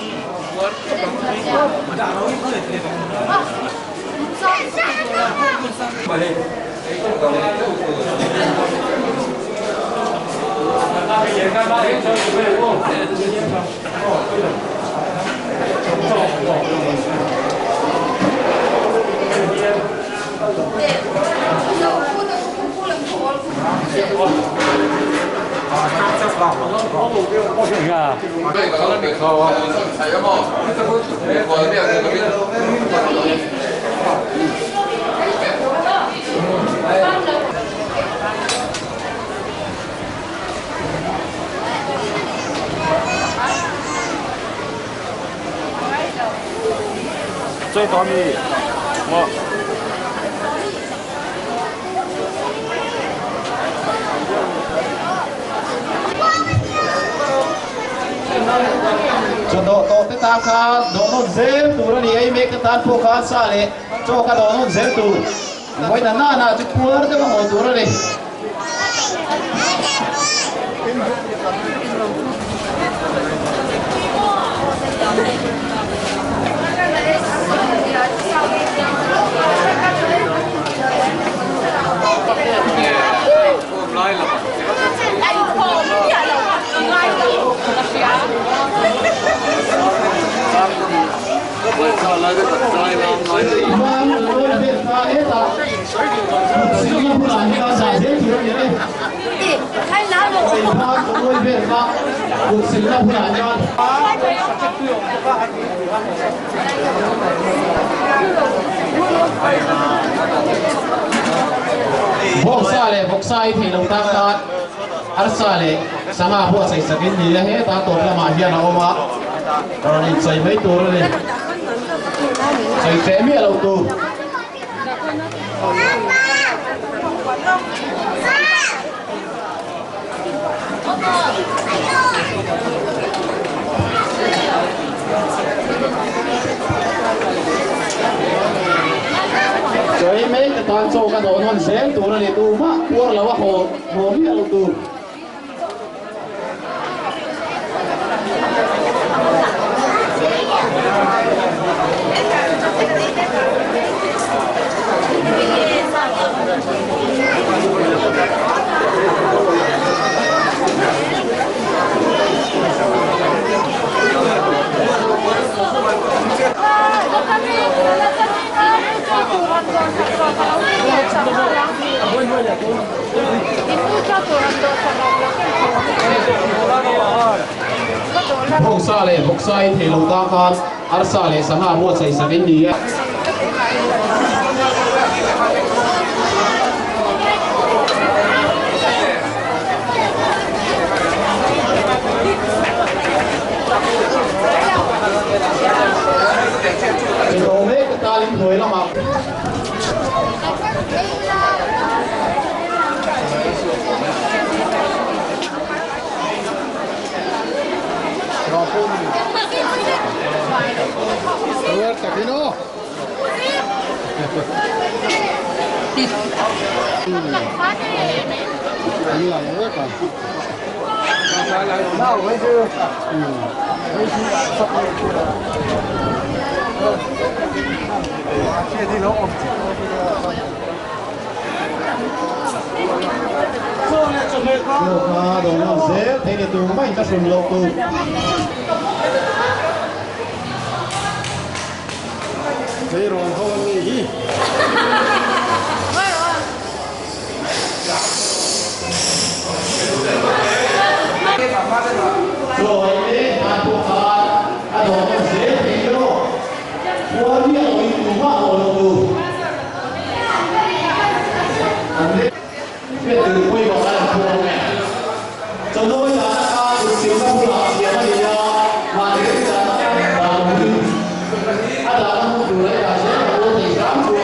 最多米，我。 Cho do to te ta kha do non zel tur ani ei me ka tan pho kha sa le cho ka do non zel tur voi na na na chu puar te ma ho tur ani. Bok sa le bok sa i thei lo tak tak ar sa le sanga ho sai sakin ni le he ta top lama hian a awm a rawn in chei mai tur ani chei te mi lo tu. Chei mấy cái tan cho cái đồ non dễ tu nó đi tu mà cuốc là hồ hồ mi lo tu. Bok sa le bok sa i thei lo ta khan ar sa le sanga mo chei sakin ni e. Đồ mấy cái ta lên thổi lắm mà. Roberta, che no? Đồ nó dễ thế thì tôi mấy ta dùng lộc tu. Thế rồi không gì. Rồi đi, à bộ phá, à đồ nó dễ thế đó. Qua đi rồi cũng hóa đồ lộc tu. Biết từ quay vào làm thua mẹ. Cho tôi là ta được siêu cấp là siêu mà đi mà thế là là một thứ. À là nó từ đấy là sẽ là vô thì dám thua.